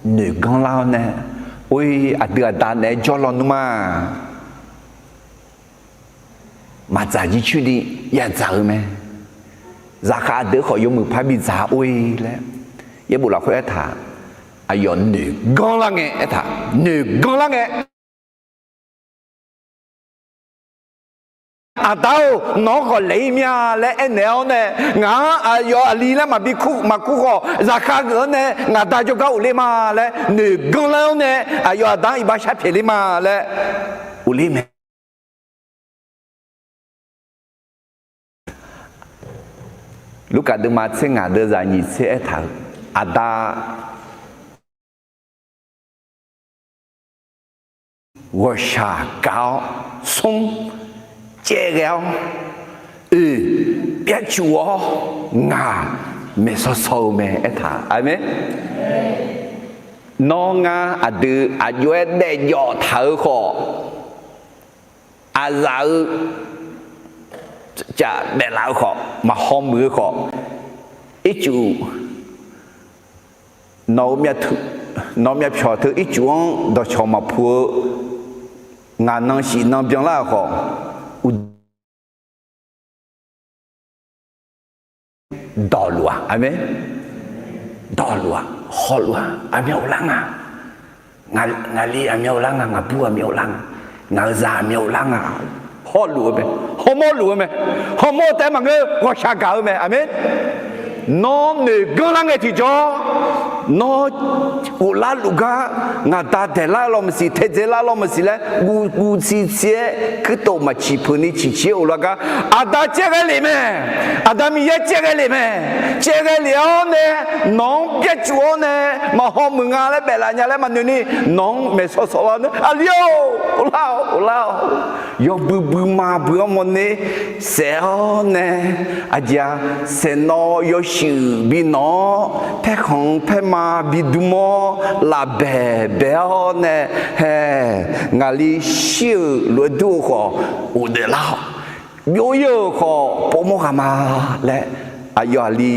noeq ganr lar-awr nae, or-ir aqdui aqda naeq-aer jawr lawnmr ma. Maqdzaq jircoer ni yadzaq-eu mae. Zaqkhav deuq khawf yawmuiq par bidzaq or-ir laer, yaerbof lafkhoer aertaq. Aqyawf noeq ganr lar ngae aertaq, noeq ganr lar ngae, Aqda-or, nawq-anr khawf laeq-ir mir-a laer aernaeq-awr nae, ngaq-anr aqyawf aqli laer maqbi kur maqkur khawf, zaqkhav geuf-anr nae ngaq da jawrgar ghofler ma laer noeq ganr lar-awr nae, aqyawf aqda-anr iqbax shar pyaeq ler ma laer ghofler mae. Lurkaf deuvma tser ngaq deuvzaq nyiq tser aertaq-eu, aqda ghawqshaq kav-awr, smr caev ghae-awr, oeq pyar cuf-awr, ngaq maeqsaw saw-eu mae aertaq. Aqmeq. Nawr ngar aqdui aqjox-aer daefjawf taq-eu khawf, aqzaf-eu caf daeflaf-eu khawf, maqhaw muiq-eu khawf, ircuf nawq-eu, nawq-eu myavpyawq teu ircuf-anr dawqcawq maqpu-eu ngaq nan shif nan byanlar-euq khawf, uqduq dawqluf-a. Aqmeq. Dawqluf-a. Hawluf-aq aqmyan ghoflar nga. Ngaqli aqmyan ghoflar nga, ngaqbur aqmyan ghoflar nga, ngaq-euq zaq aqmyan ghoflar nga. Hawluf-eu mae, hawmawr luf-eu mae. Hawmawr taef-aer maqngeur, ghawqshaq gaq-eu mae. Aqmeq. Nawr noeq ganr lar ngae tiqjawr, nawr ghoflar luf gar, ngaq da daeqlar law maqsiq, taedzae lar law maqsiq laer guv guv tsiv tsiv-aer kuirtof maqciq peuq ni ciqciq-aer ghoflar gar, Aqda caevghae lef mae. Aqda Miqyaer caevghae lef mae. Caevghae lef-awr nae, nawq-anr byacuv-awr nae, maqhaw muiq nga laer baeflaf nya laer maqnoeq ni, nawq-anr maeqsawq sawq lar nae, Aqli-or, ghoflar-awq, ghoflar-awq. Yawbui bui ma bui-anr mawrner saef-awr nae, aqjeq-a, saeqnawv yawshuif bi nawq-awr, paerkhanq paerma bi dm-awr, lafbaeq bae-awr nae, hae, ngaqli shir-euq lof-aer dur-eu khawf, ghofdaef lar-awq. Byov-ir-euq khawf, povmawr ghaq ma laer, aqyawf aqli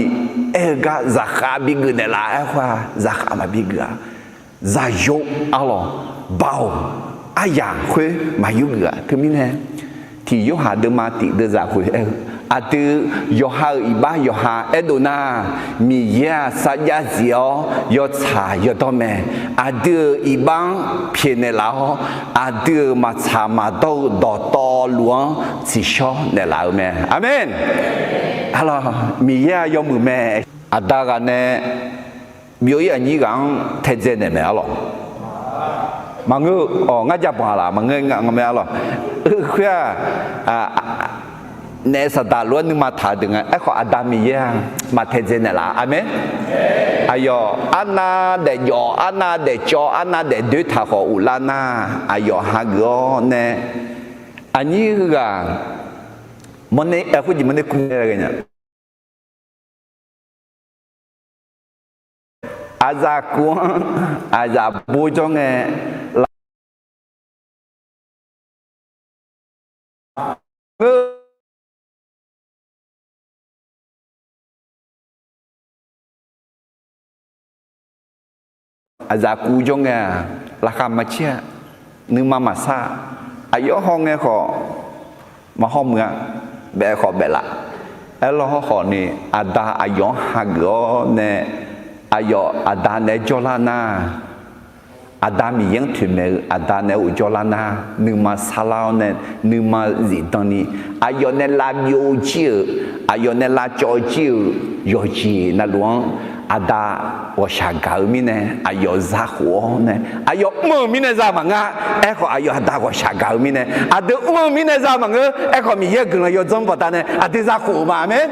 aer-eu gar zaqkhav bigeuf naeqlaf aer khoer-aq, zaqkhav maqbi geuf-a. Zaqyo arlawq, baoq, aryaq khoer maqyur geuf-a. Teumirnae, tiq Yorhaq deuvma tiq deuvzaq khoeq aer-eu, aqdui yawqha-euq iqbax yawqha aerdov nar, Miqyaer-aq sarjax zif-awr yawtsaq yawdawr mae. Aqdui-euq iqbax-anr pyaeqnaeq laf-awr, aqdui-euq maqtsaq maqdawr-eu dawqtawvluf-anr tsiqshawr naeqlaf-eu mae. Aqmeq. Arlawq, Miqyaer-aq yawmuiq mae. Aqda ghaq nae byov-ir aqnyir ghaq-anr taedzae naeq mae arlawq. Maqngeur-awq, ngar jav banq laf maqngeur nga mae arlawq. Khoer-aq, naef Saqdaq lof-aer nuima taq-eu deuq nga. Aerkhawf, Aqda Miqyaer-aq maqtaedzae naeqlaf-a. Aqmeq. Aqyawf arnav daefjawf, arnav daefcawv, arnav daefdoer taq khawf ghoflar nar, aqyawf hageuf-awr nae, aqnyir heughaq mawrner, khoerjeq mawrner kur-aer ghae nya. Aqzaf kuv-anr aqzaf bo jawr ngae, laf-eu aqzaf kuv jawr ngae-aq, laqkhaq maqcaer-a, nuima maqsar-a, aqyawf hawngae khawf maqhaw muiq-a, baef khawf baeflaf. Aerlawr hawrkhawf ni, Aqda aqyawf-anr hageuf-awr nae, aqyawf Aqda naeq-aer jawrlar nar, Aqda Miqyaer-anr toeqmaeq-eu Aqda naeq-aer ghofjawr lar nar, nuima sarlar-awr nae, nuima zifdan ni, aqyawf nae lavbyov jir-euq, aqyawf nae lavcawv jir-euq yawqjeq navluf-anr, Aqda ghawqshaq gaq-eu mirnae aqyawf zakhof-awr nae, aqyawf mr-euq mirnae za maqnga. Aerkhawf, aqyawf Aqda ghawqshaq gaq-eu mirnae, aqdui mr-eu mirnae za maqngeur. Aerkhawf, Miqyaer-euq guiqlanq yawdzanr baqdanae aqdui zakhof-euq ma. Aqmeq.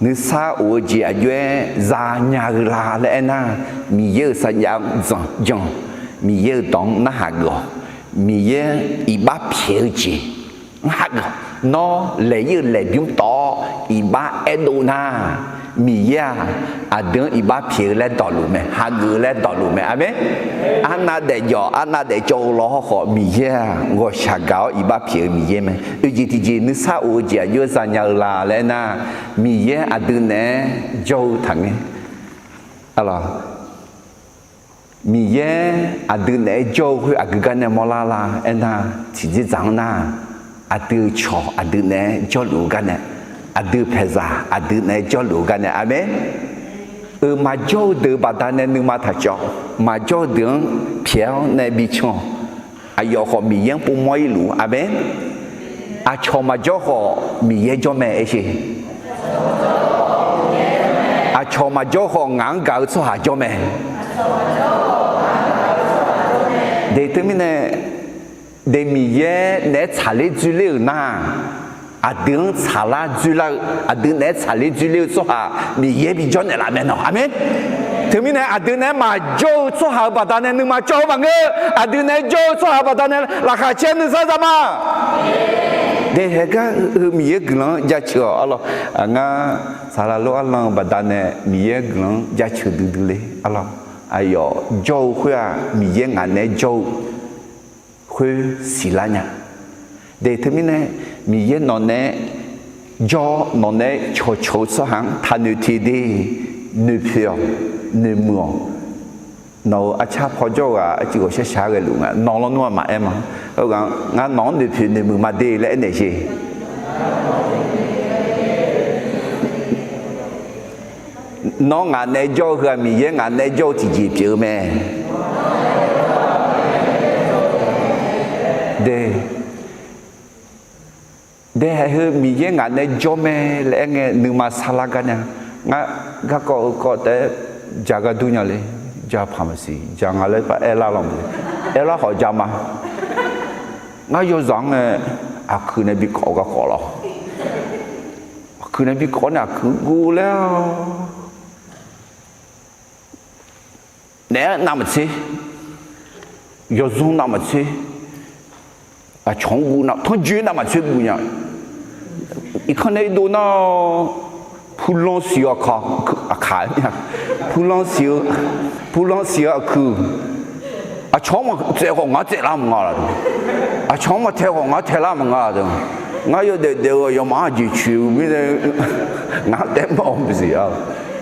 Nuisar of-eu jeq aqjox-aer zanya-eu la laer aernar, Miqyaer-euq sarjax-anr zanqjan, Miqyaer-euq dawq-anr narhaq geuf-awq. Miqyaer iqbax pyaeq-eu jeq-anr hageuf-awq. Nawr laeq-ir-euq laeqbymr tawv-awr iqbax aerdov nar, Miqyaer-aq, aqdui-anr iqbax pyaeq-eu laer dawqluf mae, hageuf-eu laer dawqluf mae. Aqmeq. Arnav daefjawf, arnav daefcawv-eu law hawrkhawf, Miqyaer-aq ghawqshaq gaq-awr iqbax pyaeq-eu Miqyaer mae. Oeq jeq tiqjeq nuisar of-eu jeq aqjox-aer zanya-eu la laer aernar, Miqyaer aqdui naeq-aer jawr-eu taqngaer. Arlawq, Miqyaer aqdui naeq-aer jawr-eu khoer aqgeu gar nae mawrlar la aernar, tiqjeqdzaq-anr nar, aqdui-euq cawq aqdui naeq-aer jawrluf-eu gar nae, aqdui paeqzaq aqdui naeq-aer jawrluf-eu gar nae. Aqmeq. Euq maqjawr-eu deuq baqdanae nuima taq cawv, maqjawr-eu deuq-anr pyaeq-awr nae bican-awq. Aqyawf khawf Miqyaer-anr povmawr-ir luf-ur. Aqmeq. Aqcawq maqjawr khawf Miqyaer jawr mae aer sher. Aqcawq maqjawr khawf ngaq-anr gaq-eu tsawrhaq jawr mae. De teumirnae, de Miqyaer naeq-aer tsaqler dzoerler-euq nar, aqdui-anr tsaqlar dzoerlar-eu, aqdui naeq-aer tsaqler dzoerler-eu tsawrhaq Miqyaer bijawr naeqlaf mae nawq. Aqmeq. Teumirnae aqdui naeq-aer maqjawr-eu tsawrhaq-euq baqdanae nuima cawv-eu maqngeur. Aqdui naeq-aer jawr-eu tsawrhaq baqdanae laqkhaq caer nuisar za ma. Daeqhaeq gar-eu Miqyaer guiqlanq-anr jaceuq-awq. Arlawq, ngar saqlaq lor arlan-eu baqdanae Miqyaer guiqlanq-anr jaceuq duidui le. Arlawq, aqyawf jawr-eu khoer-aq, Miqyaer ngaq naeq-aer jawr-eu khoer siqlar nya. De teumirnae, Miqyaer nawq naeq-aer jawr, nawq naeq-aer cawqcawq-eu tsawrhaq-anr taqnoeq teq de. Noeqpoeq-awq, noeqmuiq-awq. Nawq-euq arcar paw jawr-eu ghaq arcuiv ghawqshaq shaq-aer ghaeluf nga. Nawq lawnmr-aq maqaer ma. Heughaq ngar nawq-anr noeqpoeq noeqmuiq ma de laer aernaeq sher. Nawr ngaq naeq-aer jawr-eu heu-aq, Miqyaer ngaq naeq-aer jawr-eu tiqjeq pyeuf-eu mae. De, de haeq heu Miqyaer ngaq naeq-aer jawr mae laer aer ngae nuima sarlar gar nya. Ngar garkawv heukawv taef-aer ja gar dur nya le. Ja paq maqsiq ja nga laer par aerlar law ma. Aerlar khawf ja ma. Ngar yawzaq-anr nae aqkuiq nae bi kawv garkawv lawr. Aqkuiq nae bi kawv nae aqkuiq guv laer-awr, naeq-aer navmaqtser, yawzanr navmaqtser, aqcawq-anr guv nav tanrjoe navmaqtser guv nya. Irkanr nae irdov nar-awr, purlanr siq-eu aqkaq, aqkaq, purlanr siq-eu, purlanr siq-eu aqkuiq, aqcawq-anr maqtsaev khawf ngar tsaevlar maqnga laf-eu, aqcawq-anr maqtae khawf ngar taelar maqnga laf-eu, ngar yawdaef daef-eu yawmaf-anr aqjeq coeq-eu mirnae, ngar taef mawf-eu maqsiq-a.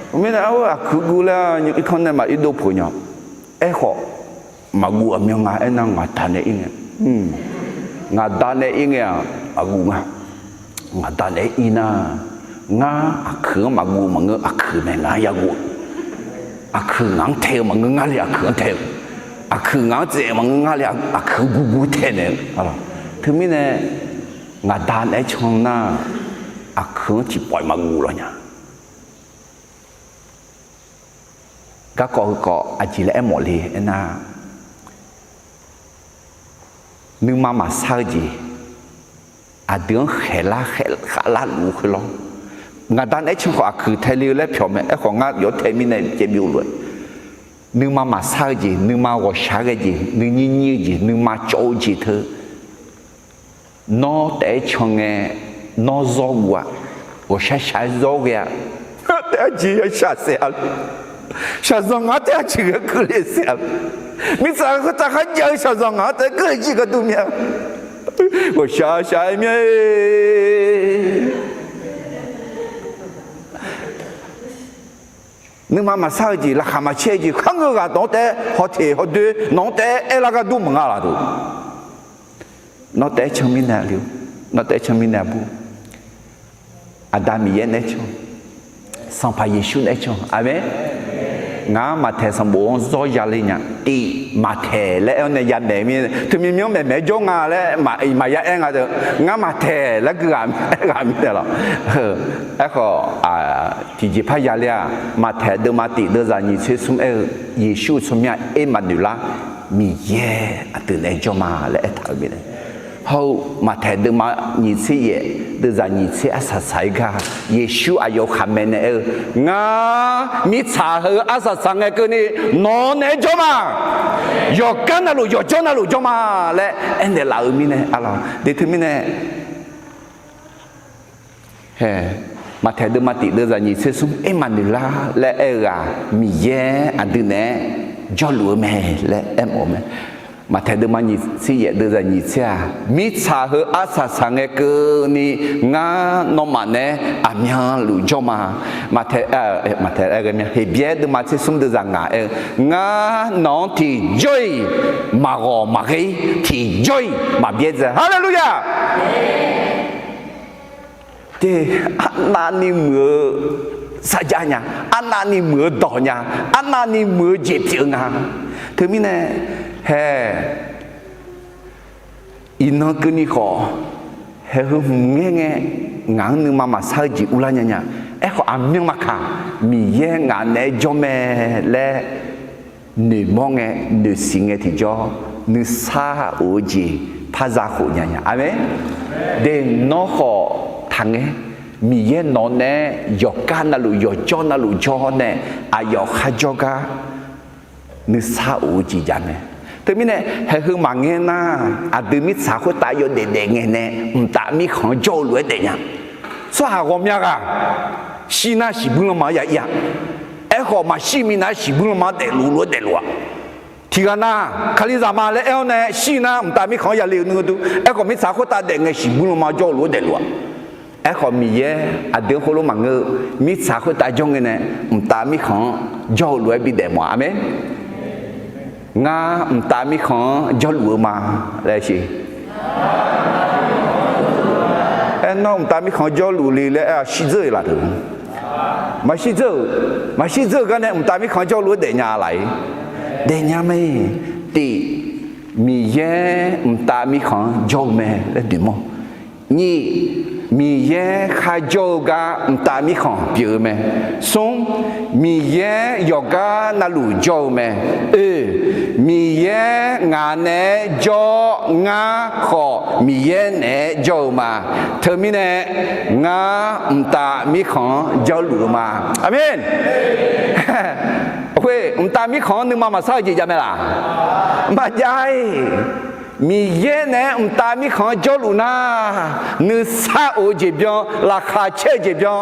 Mirnae arhu aqkuiq guv laer irkanr nae maq irdov peuq nya. Aerkhawf, maqguv aqmyan nga aernar ngaqda nae ir ngae, ngaqda nae ir ngae-aq maqguv nga. Ngaqda nae ir nar, ngar aqkuiq-anr maqguv maqngeur aqkuiq mae ngaq-anr yaguv. Aqkuiq ngaq-anr tae-eu maqngeur ngar le aqkuiq-anr tae-eu. Aqkuiq ngaq-anr tsaev-eu maqngeur ngar le aqkuiq guvguv taenaeq-eu. Teumirnae ngaqda naeq-aer can nar, aqkuiq-anr tiqpawf-iq maqguv lawq nya. Garkawv heukawv aqjeq laer aermawf le aernar, nuima maqsar-eu jeq, aqdui-anr khaeqlar khaeqlar luf-eu khoerlawr, ngaqda naeq-aer can khawf aqkuiq tae le-eu laer pyawq mae. Aerkhawf ngar yawf tae mirnae caev byov lof-aer, nuima maqsar-eu jeq, nuima ghawqshaq-aer ghae jeq, nuinyir nyir-eu jeq, nuima cawv-eu jeq teu nawr taef-aer can ngae, nawr zawr guv-a, ghawqshaq shaq-aer zawr ghae-a. Ngar taef-aer jeq ya shaqsaef-a le. Shaqzanq ngaq-anr taef-aer jeq ghae keuvle saef-a le. Mirtsaq khoertav kharjav-eu shaqzanq ngaq-anr taef-aer keuvle jir gharduq mya. Ghawqshaq shaq-aer mya-e. Nuima maqsar-eu jeq, laqkhaq maqcaer-eu jeq, kharngeur ghaq nawq-anr taef-aer hawteq hawdoer nawq-anr taef-aer aerlar gharduq maqnga laf-eu. Nawr taef-aer can mirnae le, nawr taef-aer can mirnae aqbur. Aqda Miqyaer naeq-aer can, Sanqpaq Yeqsur naeq-aer can. Aqmeq. Ngar Maqtaeq sanqbof-anr zawr ya le nya. Tif Maqtaeq laer aer-awr nae yamaeq mirnae, teumyanr myanr maeqmaeq-aer jawr nga laer maqya aer nga deuq. Ngar Maqtaeq laer guighaq aer ghaq mirnae lawq. Aerkhawf, tiqjeqpar ya ler-aq, Maqtaeq deuvma tif deuvzaq nyiq tser smr aer-eu, Yeqsur-eu tsawrmyanr Ermaqnoeqlar, Miqyaer aqdui naeq-aer jawr ma laer aertaq-euq mirnae. Hawr-eu Maqtaeq deuvma nyiq tser yaef deuvzaq nyiq tser arsaq saq-aer gar, Yeqsur aqyawf khaqmae nae aer-eu, Ngar mirtsaq heu arsaq saq ngae keuvni nawq naeq-aer jawr ma. Yawqgar navluf yawqjawr navluf jawr ma laer aernaeq laf-euq mirnae, aqlawq de teumirnae Hae, Maqtaeq deuvma tif deuvzaq nyiq tser smr Ermaqnoeqlar laer aer-eu ghaq Miqyaer aqdui naeq-aer jawrluf-eu mae laer aermawf-eu mae. Maqtaeq deuvma nyiq tser yaef deuvzaq nyiq tser-aq, mirtsaq heu arsaq saq ngae keuvni ngar nawmaf naeq-aer aqmyanluf jawr ma. Maqtaeq, Maqtaeq aer ghae mya, Heqbyaer deuvma tser smr deuvzaq ngaq aer-eu, Ngar nawq-anr tiqjawr-iq maqghawq maqghae-ir, tiqjawr-iq maqbyaerdzae. Haleluya! Te, arnavni muiq-eu sarjax nya, arnavni muiq-eu dawq nya, arnavni muiq-eu jeq pyeuf-eu nga. Teumirnae, hae, iqnan keuvni khawf, hae heu hmq ngaer ngae, ngaq-anr nuima maqsar-eu jeq urlar nya nya. Aerkhawf aqmyan maqkaq, Miqyaer ngaq naeq-aer jawr mae laer noeqmawr ngae, noeqsiq ngae tiqjawr, nuisar of-eu jeq par za khof nya nya. Aqmeq. De, nawr khawf taqngaer, Miqyaer nawq naeq-aer yawqgar navluf yawqjawr navluf jawr nae, aqyawf kharjawr gar nuisar of-eu jeq jav mae. Teumirnae, hae heu maqngaer nar, aqdui mirtsaq khoertav yawdaef daef ngae nae, mqtav mirkhanq-anr jawr-eu lof-aer daefnya. Tsawrhaq ghawqmya ghaq shir nar shiqbuir lanma-anr ya ir-a. Aerkhawf maqshir minav-aer shiqbuir lanma-anr daefluf lof-aer daefluf-a. Tiqghaq nav Kalizaq ma laer aer-awr nae shir nar mqtav mirkhanq-anr yale-eu nui-eu dur. Aerkhawf mirtsaq khoertav daef ngae shiqbuir lanma jawr-eu lof-aer daefluf-a. Aerkhawf Miqyaer aqdui-anr khoerlof maqngeur-eu, mirtsaq khoertav jawr ngae nae mqtav mirkhanq-anr jawr-eu lof-aer bidaef mawf-a. Aqmeq. Ngar mqtav mirkhanq-anr jawrluf-eu ma laer siq. Aer, nawr mqtav mirkhanq-anr jawrluf le laer aer-a shirdzeur-iq laf teu. Maqshir dzeur-euq, maqshir dzeur-eu gar nae mqtav mirkhanq-anr jawrluf-aer daefnya laf-ir. Daefnya mae. Tif, Miqyaer mqtav mirkhanq-anr jawr-eu mae laer noeqmawr. Nyiq, Miqyaer kharjawr-eu gar mqtav mirkhanq pyeuf-eu mae. Smr, Miqyaer yawqgar navluf jawr-eu mae. Oe, Miqyaer ngaq naeq-aer jawr, ngar khawf Miqyaer naeq-aer jawr-eu ma. Teumirnae, ngar mqtav mirkhanq-anr jawrluf-eu ma. Aqmeq. Khoer mqtav mirkhanq-anr nuima maqsar-eu jeq jav mae laq? Maqjav-ir. Miqyaer naeq-aer mqtav mirkhanq-anr jawrluf nar, nuisar of-eu jeq byan, laqkhaq caer-eu jeq byan.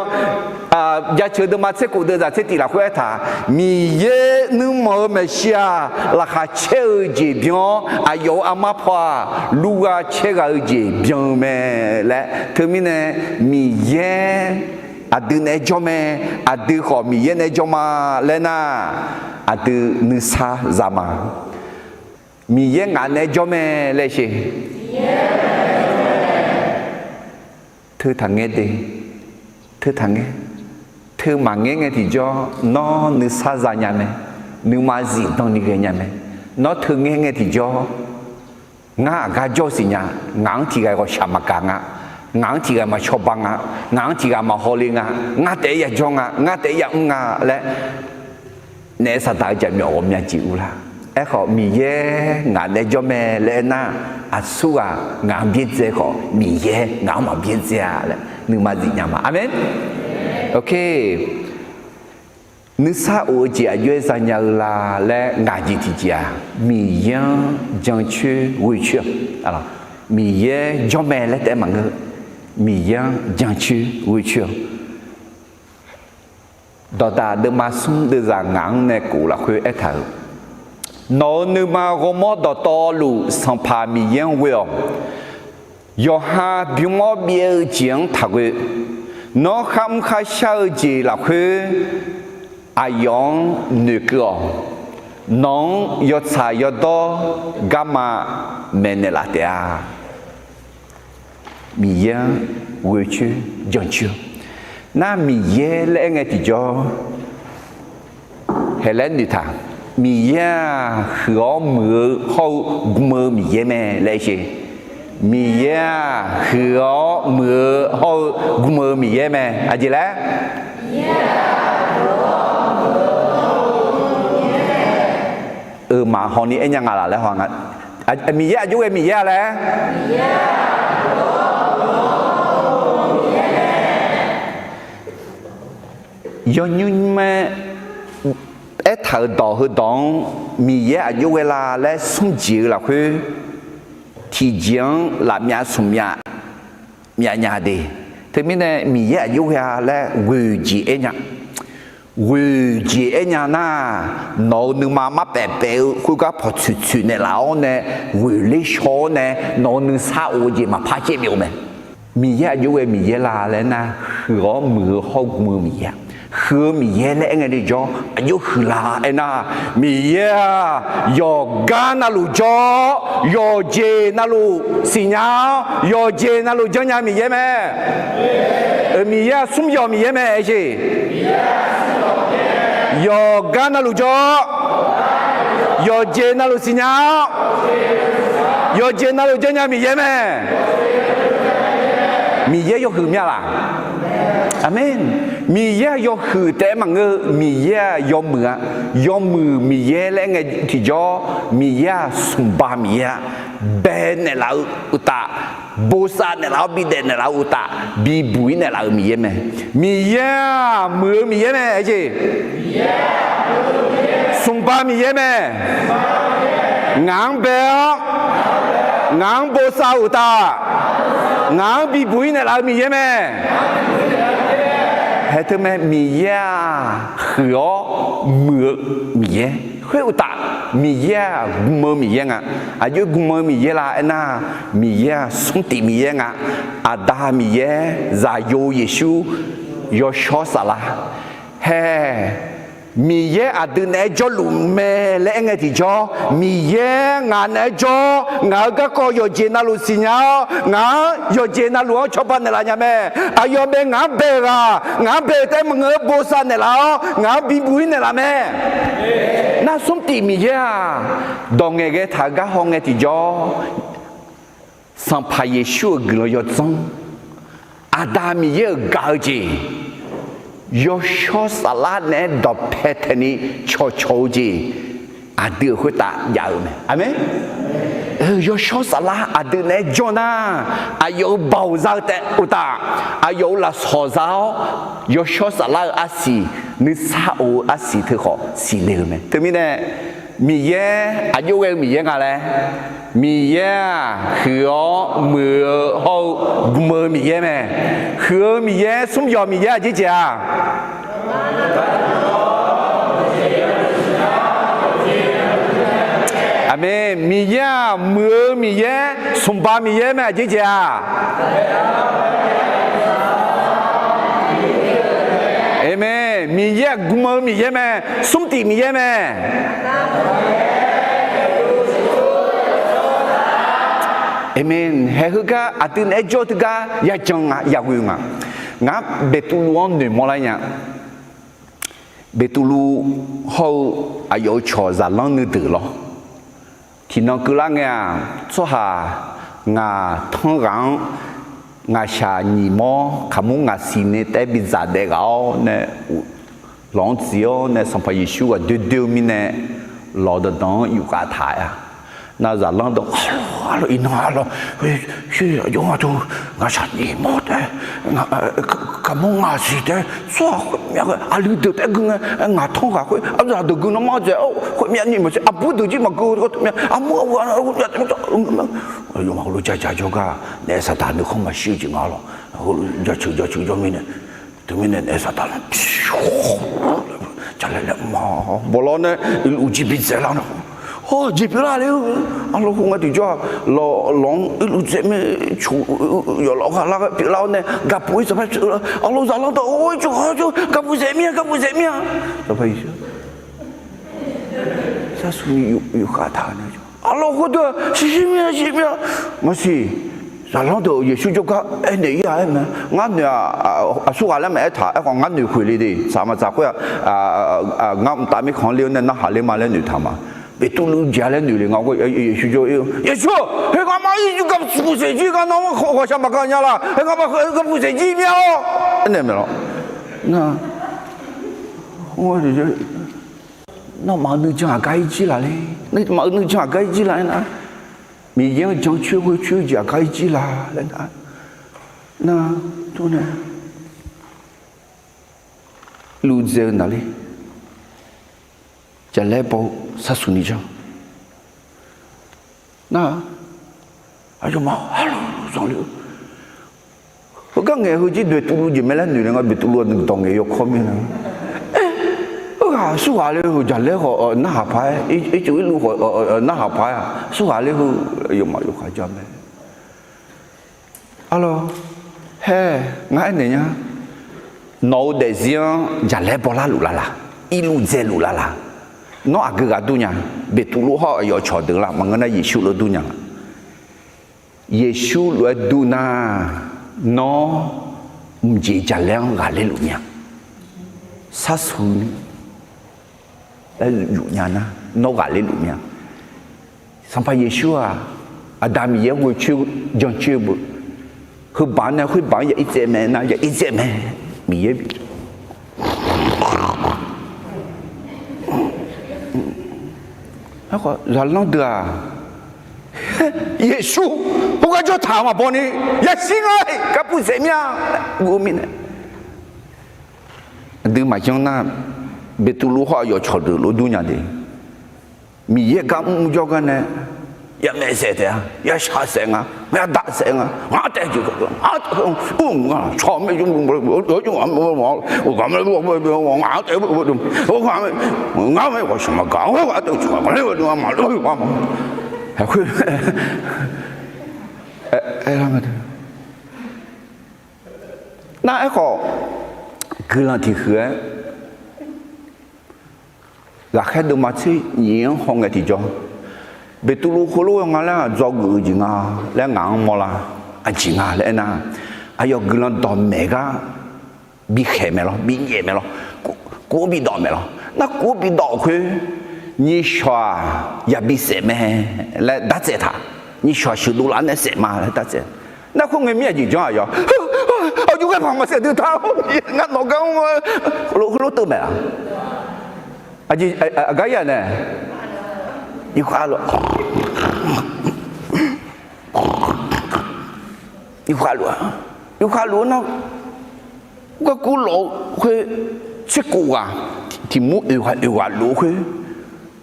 Jaceuq deuvma tser khof deuvzaq tser tif lafkhoer aertaq, Miqyaer nuirmanq-eu maeqshi-aq, laqkhaq caer-eu jeq byan-awr, aqyawf-euq armar paw-aq, lurgha caer ghaq-eu jeq byan-eu mae laer. Teumirnae, Miqyaer aqdui naeq-aer jawr mae, aqdui khawf Miqyaer naeq-aer jawr ma laer nar, aqdui nuisar za ma. Miqyaer ngaq naeq-aer jawr mae laer sher. Teu taqngaer de, teu taqngaer, teu maqngaer ngae tiqjawr nawr nuisar za nya mae, nuima zifdan ni ghae nya mae. Nawr teu ngaer ngae tiqjawr, ngar aqgar jawr siqnya, ngaq-anr tiq ghaq ghawqshaq maqgaq nga, ngaq-anr tiq ghaq maqcawba nga, ngaq-anr tiq ghaq maqhaw le nga, ngar taef-aer yajawr nga, ngar taef-aer yamr nga laer, naef saqdaq-eu jaqmyawf ghawqmya jeq uvlar. Aerkhawf, Miqyaer ngaq naeq-aer jawr mae laer aernar, aqsurghaq ngaq-anr byaerdzae khawf, Miqyaer ngaq-anr maqbyaerdzae-a laer nuima zifnya ma. Aqmeq. Nuisar of-eu jeq aqjox-aer zanya-eu la laer ngaq jeq tiqjeq-aq, Miqyaer-anr jancoer ghoecoer-awq. Miqyaer jawr mae laer taef-aer maqngeur. Miqyaer-anr jancoer ghoecoer-awq. Dawqdaq deuvma smr deuvzaq ngaq-anr nae kof lafkhoer aertaq-euq, nawq-euq nuima ghawrmawr dawqtawvluf Sanqpaq Miqyaer-anr ghoe-awq. Yawqha bym-awr byaev-eu jeq-anr taqghoe. Nawr kharmr kharshar-eu jeq lafkhoer aqyawf-anr noeqkeuv-awq. Nawq-anr yawtsaq yawdawr garma maeqnaeq laf taef-a. Miqyaer-anr ghoecoer jancoer. Nar Miqyaer laer aer ngae tiqjawr, haeq laer noeqtaq. Miqyaer-aq, huiq-awr muiq-eu hawr-eu gm-eu Miqyaer mae laer sher. Miqyaer-aq, huiq-awr muiq-eu hawr-eu gm-eu Miqyaer mae. Aqjeq laer? Euq maf hawni aer nya nga laf laer haw nga. Miqyaer aqjox ghae Miqyaer-a laer? Yawnymr mae. Aertaq-euq dawq heudawq-anr Miqyaer aqjox ghae la laer smr jeq-eu lafkhoer, tiqjeq-anr lafmyav smqmyav myavnya de. Teumirnae Miqyaer aqjox ghae-a laer ghoeq jeq aer nya. Ghoeq jeq aer nya nar, nawq-euq nuima marpaef paef-eu khoergar pawqtsoeq tsoeq naeqlaf-awr nae, ghoeq ler shaw-awr nae, nawq-euq nuisar of-eu jeq maqpar caer byov mae. Miqyaer aqjox ghae Miqyaer la laer nar, huiq-awr muiq-eu hawr-eu gm-eu Miqyaer-a. Huiq-eu Miqyaer laer aer ngae tiqjawr aqjox huiq la aernar, Miqyaer-aq, yawqgar navluf jawr-awr, yawqjeq navluf siqnya-awr, yawqjeq navluf janrnya Miqyaer mae. Miqyaer-aq, smr yawq Miqyaer mae aer jeq. Yawqgar navluf jawr-awr, yawqjeq navluf siqnya-awr, yawqjeq navluf janrnya Miqyaer mae. Miqyaer yawhuiq mya laq? Aqmeq. Miqyaer-aq yawhuiq taef-aer maqngeur-eu, Miqyaer-aq yawmuiq-a. Yawmuiq Miqyaer laer aer ngae tiqjawr, Miqyaer-aq smqba Miqyaer-a. Bae naeqlaf-eu uqtaf, bosav naeqlaf-awr bidaef naeqlaf-eu uqtaf, bibuq-ir naeqlaf-euq Miqyaer mae. Miqyaer-aq muiq-eu Miqyaer mae aer jeq. Smqba Miqyaer mae. Ngaq-anr bae-awr, ngaq-anr bosav-eu uqtaf, ngaq-anr bibuq-ir naeqlaf-eu Miqyaer mae. Haeq teu mae, Miqyaer-aq huiq-awr muiq-eu Miqyaer. Khoer uqtaf, Miqyaer-aq gm-eu Miqyaer nga. Aqjox gm-eu Miqyaer la aernar, Miqyaer-aq smrtif Miqyaer nga. Aqda Miqyaer, Zaqyo Yeqsur, Yawshawr Saflar, hae Miqyaer aqdui naeq-aer jawrluf mae laer aerngae tiqjawr, Miqyaer ngaq naeq-aer jawr, ngaq-euq garkawv yawqjeq navluf siqnya-awr, ngaq-anr yawqjeq navluf-anr cawba naeqlaf nya mae. Aqyawf bae ngaq-anr bae-eu ghaq, ngaq-anr bae-eu taef-aer maqngeur-eu bosav naeqlaf-awr, ngaq-anr bibuq-ir naeqlaf mae. Nar smrtif Miqyaer-aq, dawq ngaeqghae taq-eu gar hawngae tiqjawr, Sanqpaq Yeqsur-euq guiqlanq yawdzanr, Aqda Miqyaer-euq gaq-eu jeq, Yawshawr Saflar naeq-aer dawqpae taeqni cawqcawq-eu jeq, aqdui-euq khoertav jav-eu mae. Aqmeq. Yawshawr Saflar aqdui naeq-aer jawr nar, aqyawf-euq baoq za-eu taef uqtaf, aqyawf-euq lafsawq za-awr, Yawshawr Saflar-eu arsiq, nuisar of-eu arsiq teukhawf siqle-eu mae. Teumirnae, Miqyaer aqjox ghae-eu Miqyaer nga laer, Miqyaer-aq, huiq-awr muiq-eu hawr-eu gm-eu Miqyaer mae. Huiq-eu Miqyaer, smr yawq Miqyaer aqjeq jeq-a? Aqmeq. Miqyaer-aq, muiq-eu Miqyaer, smqbaq Miqyaer mae aqjeq jeq-a? Aqmeq. Miqyaer-aq, gm-eu Miqyaer mae, smrtif Miqyaer mae. Aqmeq. Haeq heugar aqdui naeq-aer jawr teugar yajan nga, yaghoe nga. Ngar Beqtuvluv-anr noeqmawr lar nya. Beqtuvluv hawr-eu aqyawf-euq cawq zaqlanr nuideuq lawr. Tiqnan keuvlar ngae-aq, tsawrhaq ngaq tanr ghaq-anr ngaqshaq nyiq mawr kaqmur ngaqsiq nae taef-aer bidzaq daef ghaq-awr nae, lawq-anr tsoeq-awr nae Sanqpaq Yeqsur ghaq doer doer-eu mirnae, lawq danqdanq-anr yufkhav taq-aer-a. Nar zaqlanr deuq, arlawq, arlawq, iqnan arlawq, sher aqjox nga teu, ngaqshaq nyiq mawr taef-aer, kaqmur ngaqsiq taef-aer, tsawrhaq khoermyav aqli deuq taef-aer gui ngae, ngaq tanr ghaq khoer aqzaq deuq gui nawmaf dzaeq-awr khoermyav ni maqsiq, aqbur deuq jir maqgeu-eu teu myav, armur armur khoermyav, aqyawfmaf heulof ja ja jawrgar naef saqdaq nuikhanr maqshir-eu jeq nga lawq. Heulof jaceuq jaceuq jawr mirnae, teumirnae naef saqdaq lar, jaqlaer laer ma, bawlawr nae irluf jir bidzaeq lar nae, hawr jeq pyeuflar le-eu, arlawq khoerngae tiqjawr-aq, lawq lawq-anr irluf dzaeq mae, coq yawf lawq gha lar ghae pyeuflar-awr nae gaqpuq-ir saqpar pyeuflar, arlawq zaqlanr dawq-or, coq gaqpuq dzaeq mir-a, gaqpuq dzaeq mir-a, saqpar Yeqsur sharsuq ni yufkhav taq-eu nae, arlawq khoerdeuq-aq shir shir mir-a, shir mir-a, maqsiq. Zaqlanr deuq Yeqsur jawrgar aernaeq-ir-a aer mae, ngar noeq-aq, aqsurghaq laer maqaer taq, aerkhawf ngar noeq khoeq le de, tsaq maqtsaq khoer-aq, ngar mqtav mirkhanq-anr ler-awr nae narhaq ler ma laer noeqtaq ma. Beqtuvluv jeq-a laer noeq le nga, Yeqsur jawr-ir-eu, Yeqsur, heugar ma ir gaqpuq saeq jir gar nawr ghawqshaq maqgaq nya laq, heugar ma gaqpuq saeq jir mir-a-awr, aernaeq maeq lawq. Nar, nawmaf-euq nuijan aqgar ir jir laq le, nawmaf-euq nuijan aqgar ir jir laq aer nar, Miqyaer-anr jancoer ghoecoer-eu jeq aqgar ir jir laq laer nar, nar, tov nae, luf dzae-eu naqler, jaqlaer baw-eu sharsuq ni janr nar, aqyawfmaf arlawq zanqler-eu, heugar ngaeq heujir Beqtuvluv jeq mae laer noeq le nga, Beqtuvluv-aq dawq ngaeq yawkawr mir-a. Aqsurghaq le heu jaqlaer khawf narhaq paq-aer, ircuf irluf khawf narhaq paq-aer, aqsurghaq le heu aqyawfmaf yawkhav jar mae. Arlawq, haer, ngar aernaeq nya. Nawq-eu daefzir-anr jaqlaer bawlar luf lar laq, irluf dzae luf lar laq. Nawr aqgeu ghaq dur nya, Beqtuvluv hawr-eu aqyawf cawqdeuq lar maqngeur nar Yeqsur lof dur nya laq. Yeqsur lof-aer dur nar, nawr mqjeq jaqlaer-anr ghaqler luf mir-a. Sharsuq ni laer yufnya nar, nawr ghaqler luf mir-a. Sanqpaq Yeqsur-aq, Aqda Miqyaer ghoecoer jancoer-eu beu, heubaq-anr nae khoerbaq-anr ya ir tsaev mae nar, ya ir tsaev mae. Miqyaer bi Aerkhawf zaqlanr deuq-aq, Yeqsur khoergar jawr taq-euq maqbaw ni, yashir nga, gaqpuq saef mir-a, guv-eu mirnae. Aqdui maqjanr nar, Beqtuvluv hawr-eu aqyawf cawqdeuq lof dur nya de. Miqyaer gar mr jawrgar nae, yamaeq saef taef-a, yashaq saef nga, yadaq saef nga, ngaq taef jeq, ngaq taef, ngaq taef, Nar aerkhawf, guiqlanq tiqhuiq-aer, Ghaqkhaer deuvma tser nyiq-anr hawngae tiqjawr, Beqtuvluv heulof-aer nga laer dzawgeuf-eu jeq nga laer ngaq-anr mawrlar. Aqjeq nga laer aernar, aqyawf guiqlanq dawqmaeq gar bikhaeq maeq lawr, binyaef maeq lawr, kuv-anr bidawf maeq lawr. Nar kuv-anr bidawf khoer, nyiqshawq-aq yabi saef mae laer dartsaev taq. Nyiqshawq sheuqdov laf-anr nae saef ma laer dartsaev. Nar khoerngae mir aqjeq janr aqyawf, aqjox ghae paq maqsaef dui ta, ngar nawq gar mr-eu heulof teuv maeq-a. Aqjeq, aqgar ir-aq nae, yawkhav luf, yawkhav luf-a, yawkhav luf-eu nar, garkuv lawf-eu khoer, tserkhof ghaq, tiq mur oeq ghaq oeq ghaq luf-eu khoer,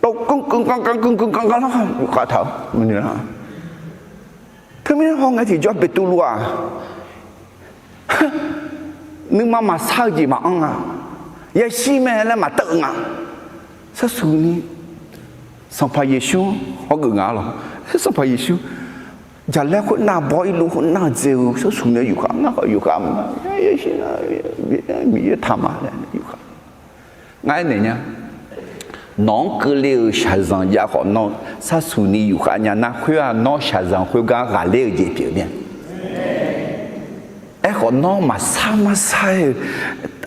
lawr, keuv keuv gar keuv keuv gar gar lar yawkhav taq-eu maqnoeq lar. Teumirnae hawngae tiqjawr Beqtuvluv-aq, nuima maqsar-eu jeq maqanr nga. Yashir mae laer maqteuv-eu nga. Sharsuq ni Sanqpaq Yeqsur hawgeuf nga lawr. Sanqpaq Yeqsur jaqlaer khoernav baw irluf khoernav dzae-eu sharsuq nae yufkhav ngar khawf yufkhav maqnga. Yashir nar, Miqyaer taq ma laer yufkhav. Ngar aernaeq nya, nawq-anr keuvle-euq shaqzanq jav khawf nawr sharsuq ni yufkhav nya nar, khoer-aq nawr shaqzanq khoergar ghaqler-eu jeq pyeuf mir-a. Aerkhawf nawr maqsar marsar-aer-eu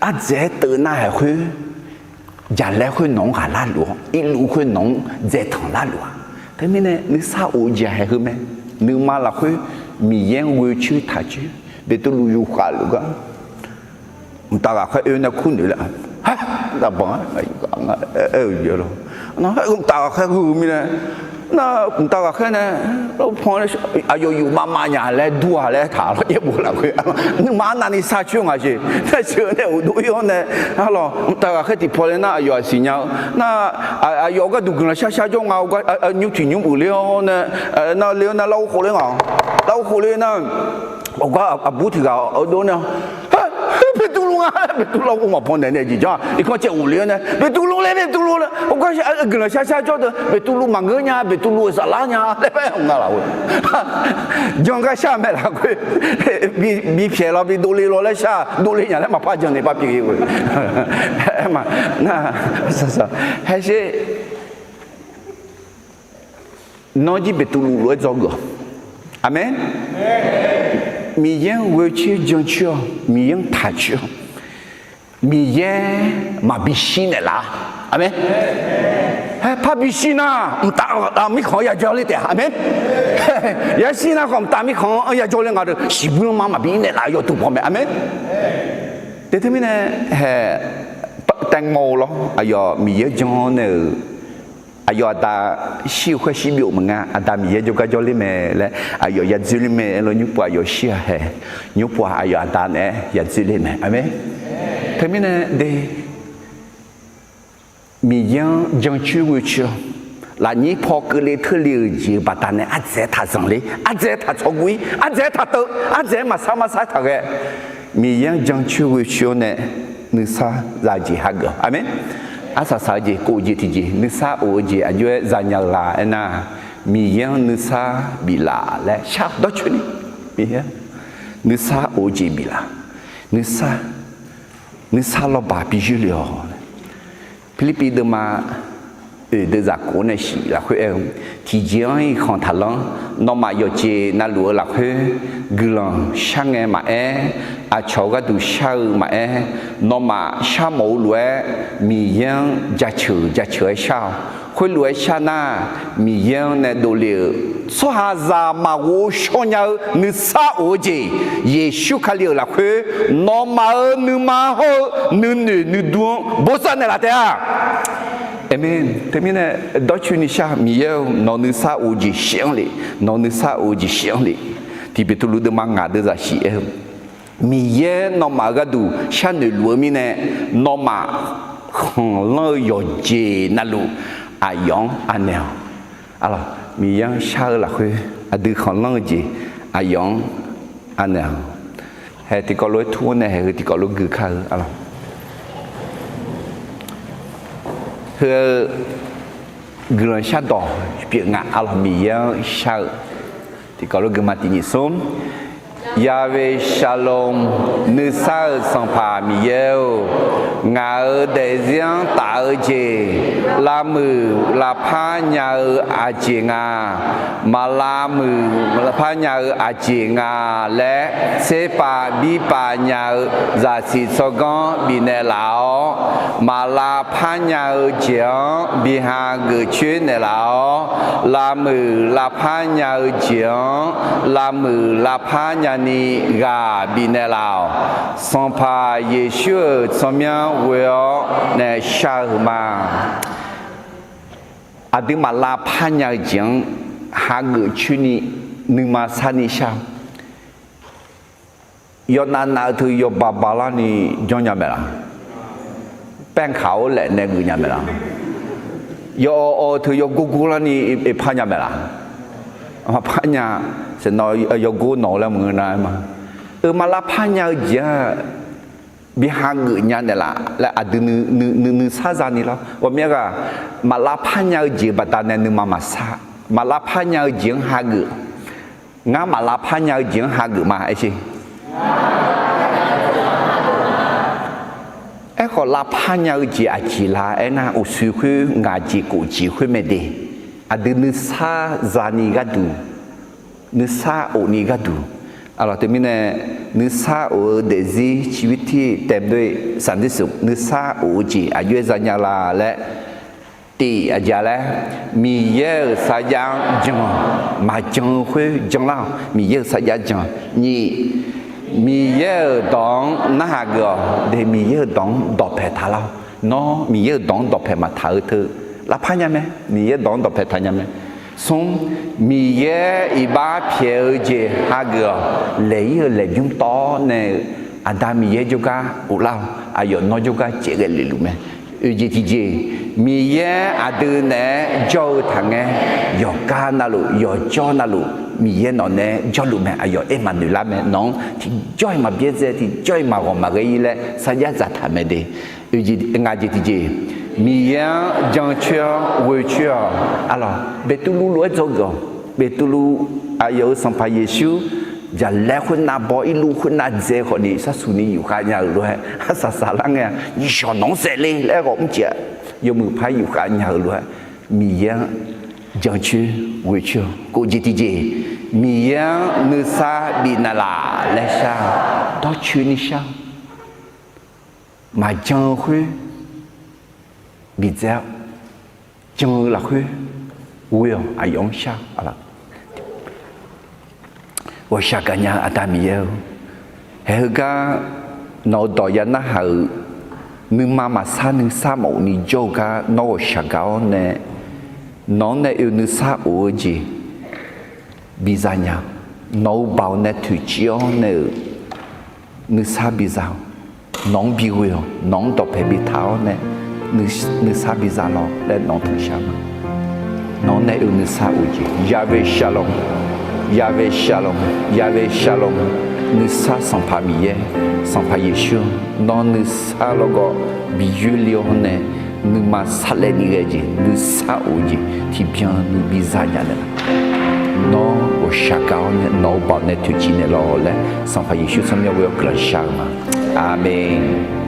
ardzaeq-aer teuv nar-aer khoer, jaqlaer khoer nawq-anr ghaqlar luf-awr, irluf khoer nawq-anr dzaeqtanq lar luf-a. Teumirnae nuisar of-eu jeq-aq haeq heu mae. Nuima lafkhoer Miqyaer-anr ghoe coer taq coer, Beqtuvluv yufkhav luf gar mqtav ghaqkhaer oe nae kur noeq laer, ha, mqtav banq-aer nga, aer-eu jeq lawr. Mqtav ghaqkhaer hu-eu mirnae, nar mqtav ghaqkhaer nae lawrpan aqyawf yufmav mav nya laer dur-a laer taq lawr, yaerbof lafkhoer nuima arnavni sar coer nga jeq. Nar sheuq nae uqdov ir-awr nae, arlawq mqtav ghaqkhaer tiqpaw le nar aqyawf-aq siqnya-eu nar, aqyawf gharduq guiqlanq shar shar jawr nga, nymr tiq nymr uiq ler-awr nae, nar le-awr nar larghov khof ler nga, larghov khof ler nar, awqgar aqbur tiq ghaq-awr dov nae, Beqtuvluv nga, Beqtuvluv larghov maqbaw naeq nae jeq janr-aq irkanr caev ghofle-awr nae, Beqtuvluv le, Beqtuvluv le, awqgar guiqlanq shar shar jawr deuq Beqtuvluv maqngeur nya, Beqtuvluv-euq saflar nya laer aer-eu nga laf-eu. Jan gar shar mae lafkhoer, bipyaeq lawr bidov le lawr laer shar, dov le nya laer maqpar jan ni par pyeuf-eu. Aerma, nar, haer sher. Nawr jir Beqtuvluv lof-aer dzawgeuf-awq. Aqmeq. Miqyaer-anr ghoe coer jan coer-awq, Miqyaer-anr taq coer-awq. Miqyaer maqbi shir naeqlaf-a. Aqmeq. Haer parbi shir nar, mqtav mirkhanq-anr yajawr ler taef-a. Aqmeq. Yashir nar khawf mqtav mirkhanq-anr yajawr ler nga deuq, shiqbuir lanma maqbi naeqlaf-eu yawduq baw mae. Aqmeq. Te teumirnae, hae, taev ngaw-eu lawr, aqyawf Miqyaer jan-awr nae-euq, aqyawf aqda shir-eu khoer shir byov maqnga, aqda Miqyaer jawrgar jawrler mae laer aqyawf yadzoerler mae lawr, nymr pov aqyawf shir-aq hae, nymr pov-aq aqyawf aqda naeq-aer yadzoerler mae. Aqmeq. Teumirnae de, Miqyaer-anr jancoer ghoecoer-awq. Lafnyir paw keuvle teurle-euq jeq-euq baqdanae ardzaeq-aer taq zanqler, ardzaeq-aer taq tsawrguv-ir, ardzaeq-aer taq teuv, ardzaeq-aer maqsar maqsar taq ghae, Miqyaer-anr jancoer ghoecoer-awr nae nuisar za-eu jeq hageuf-awq. Aqmeq. Arsaq saq-eu jeq kov-eu jeq tiqjeq nuisar of-eu jeq aqjox-aer zanya-eu la aernar, Miqyaer-anr nuisar biflaf laer shar dawrcoeni, Miqyaer nuisar of-eu jeq biflaf, nuisar, nuisar lawrbaq bi yoerle-awq. Pirlirpiv deuvma oeq deuv zaq kof-awr nae shif lafkhoer aer-eu, tiqjeq-anr irkhanq taqlanr, nawmaf yawqjeq navluf-eu lafkhoer guiqlanq shar ngae maqaer, aqcawq gharduq shar-eu maqaer, nawmaf sharmawf-eu lof-aer Miqyaer-anr jaceuq jaceuq-aer shar-awq. Khoerlof-aer shar nar, Miqyaer-anr nae dovle-euq tsawrhaqzaq maqghov shawnya-eu nuisar of-eu jeq, Yeqsur Kali-euq lafkhoer nawmaf-euq nuima hawr-eu nuinoeq nuidur-anr bosav naeqlaf taef-a. Aqmeq. Teumirnae dawrcoeni shar, Miqyaer-eu nawq nuisar of-eu jeq shir-anr le, nawq nuisar of-eu jeq shir-anr le. Tiq Beqtuvluv deuvma ngaq deuv zaq shif aer-eu, Miqyaer nawmaf-euq gharduq sharnoeq luf-eu mirnae, nawmaf khanqlanr-eu yawqjeq navluf aqyawf-anr anaeq-awq. Arlawq, Miqyaer-anr shar-eu lafkhoer aqdui khanqlanr-eu jeq aqyawf-anr anaeq-awq. Hae tiqkawv lof-aer tur-awr nae haeq heu tiqkawv lof gui kar-eu arlawq. Heu guiqlanq shardawq pyeuf nga arlawq, Miqyaer-anr shar-eu tiqkawv lof gui ma tiq nyiq smr. Yahweh Shalom, nuisar-euq Sanqpaq Miqyaer-or, ngaq-euq daefzir-anr taf-eu jeq, lavmuiq lavpar nya-eu aqjeq nga. Maq lavmuiq lavpar nya-eu aqjeq nga laer, tserpav birpav nya-eu zaqsiq tsawrganr bifnaeq laf-awr, maq lavpar nya-eu jeq-anr biha geufcoer naeqlaf-awr, lavmuiq lavpar nya-eu jeq-anr lavmuiq lavpar nyani ghaq bifnaeq laf-awq. Sanqpaq Yeqsur-euq tsawrmyanr ghoe-awr nae shar-eu ma. Aqdui maq lavpar nya-eu jeq-anr hageuf coer ni nuima sar ni shar-eu. Yawnav nav-eu teu yawba balarni janrnya maeqlaf? Paerkaq-awr laef nae geufnya maeqlaf? Yawawv-eu teu yawgor gorlarni par nya maeqlaf? Maq par nya. Saeqnawv yawgor nawq-eu laer maqngeur nar-aer ma. Eu, maq lavpar nya-eu jeq-aq biha geufnya naeqlaf laer aqdui nuisar zani lar. Ghawqmya ghaq, maq lavpar nya-eu jeq baqdanae nuima maqsar. Maq lavpar nya-eu jeq-anr hageuf. Ngar maq lavpar nya-eu jeq-anr hageuf ma, aer sher. Aerkhawf, lavpar nya-eu jeq aqjeq la aernar, uqshoe khoer ngaq jeq kof jeq khoer mae de. Aqdui nuisar zani gharduq, nuisar of ni gharduq. Aqlawq teumirnae, nuisar of-eu daefzir ciqbir tir taedmr doe-iq saqnir suf nuisar of-eu jeq aqjox-aer zanya la laer, tiq aqjeq laer, Miqyaer-euq sarjax-anr jan, maqjan-eu khoer janlar-awq. Miqyaer-euq sarjax jan. Nyiq, Miqyaer-euq dawq-anr narhaq geuf-awq de. Miqyaer-euq dawq-anr dawqpae taqlar-awq. Nawr Miqyaer-euq dawq-anr dawqpae maqtaq-eu teu lavpar nya mae. Miqyaer dawq-anr dawqpae taq nya mae. Smr, Miqyaer iqbax pyaeq-eu jeq hageuf-awq. Laeq-ir-eu laeqbymr tawv-awr nae-eu Aqda Miqyaer jawrgar ghoflar-awq. Aqyawf nawr jawrgar caevghae lef luf mae. Oeq jeq tiqjeq, Miqyaer aqdui naeq-aer jawr-eu taqngae, yawqgar navluf yawqjawr navluf Miqyaer nawq naeq-aer jawrluf mae. Aqyawf aer maqnoeq lar mae. Nawq-anr tiqjawr-iq maqbyaerdzae, tiqjawr-iq maqghawq maqghae-ir laer sarjax dzaqtaq mae de. Oeq jeq, ngaq jeq tiqjeq, Miqyaer-anr jancoer-awr ghoecoer-awq. Aqlawq, Beqtuvluv lof-aer dzawgeuf-awq. Beqtuvluv, aqyawf-euq Sanqpaq Yeqsur jaqlaer khoernav baw, irluv khoernav dzae khawfni sharsuq ni yufkhav nya-euq lof-aer, arsaq saqlar ngae-a, yawq nawq-anr saef le laer khawf mrcif-a, yawmuiq par yufkhav nya-euq lof-aer, Miqyaer-anr jancoer ghoecoer-awq. Kof jeq tiqjeq, Miqyaer-anr nuisar bifnaeq laf laer shar-awq. Dawrcoeni shar-awq. Maqjan-eu khoer bidzae-awr, jan-eu lafkhoer ghoe-awq. Aqyawf-anr shar-awq. Ghawqshaq gaqnya-eu Aqda Miqyaer-eu, haeq heugar nawq-eu dawq ya narhaq-euq nuima maqsar nuisar maquf ni jawr-eu gar nawr ghawqshaq gaq-awr nae, nawq-anr nae oe nuisar of-eu jeq biza nya-awq. Nawq-eu baoq nae toeqciv-awr nae-euq nuisar biza-awq. Nawq-anr bighoe-awq. Nawq-anr dawqpae bitaq-awr nae nuisar biza lawq laer nawq-anr tanqshar ma. Nawq-anr nae oe nuisar of-eu jeq, Yahweh Shalom, Yahweh Shalom, Yahweh Shalom. Nuisar Sanqpaq Miqyaer, Sanqpaq Yeqsur, nawr nuisar lawrgawv biyoer le-awr nae nuima sarlaev ni ghae jeq, nuisar of-eu jeq tiqbyan nuibi zanya naeqlaf. Nawr ghawqshaq gaq-awr nae nawq-eu baoq nae toeqciv naeqlawq laer Sanqpaq Yeqsur tsawrmyanr ghoe-awr guiqlanq shar-eu ma. Aqmeq.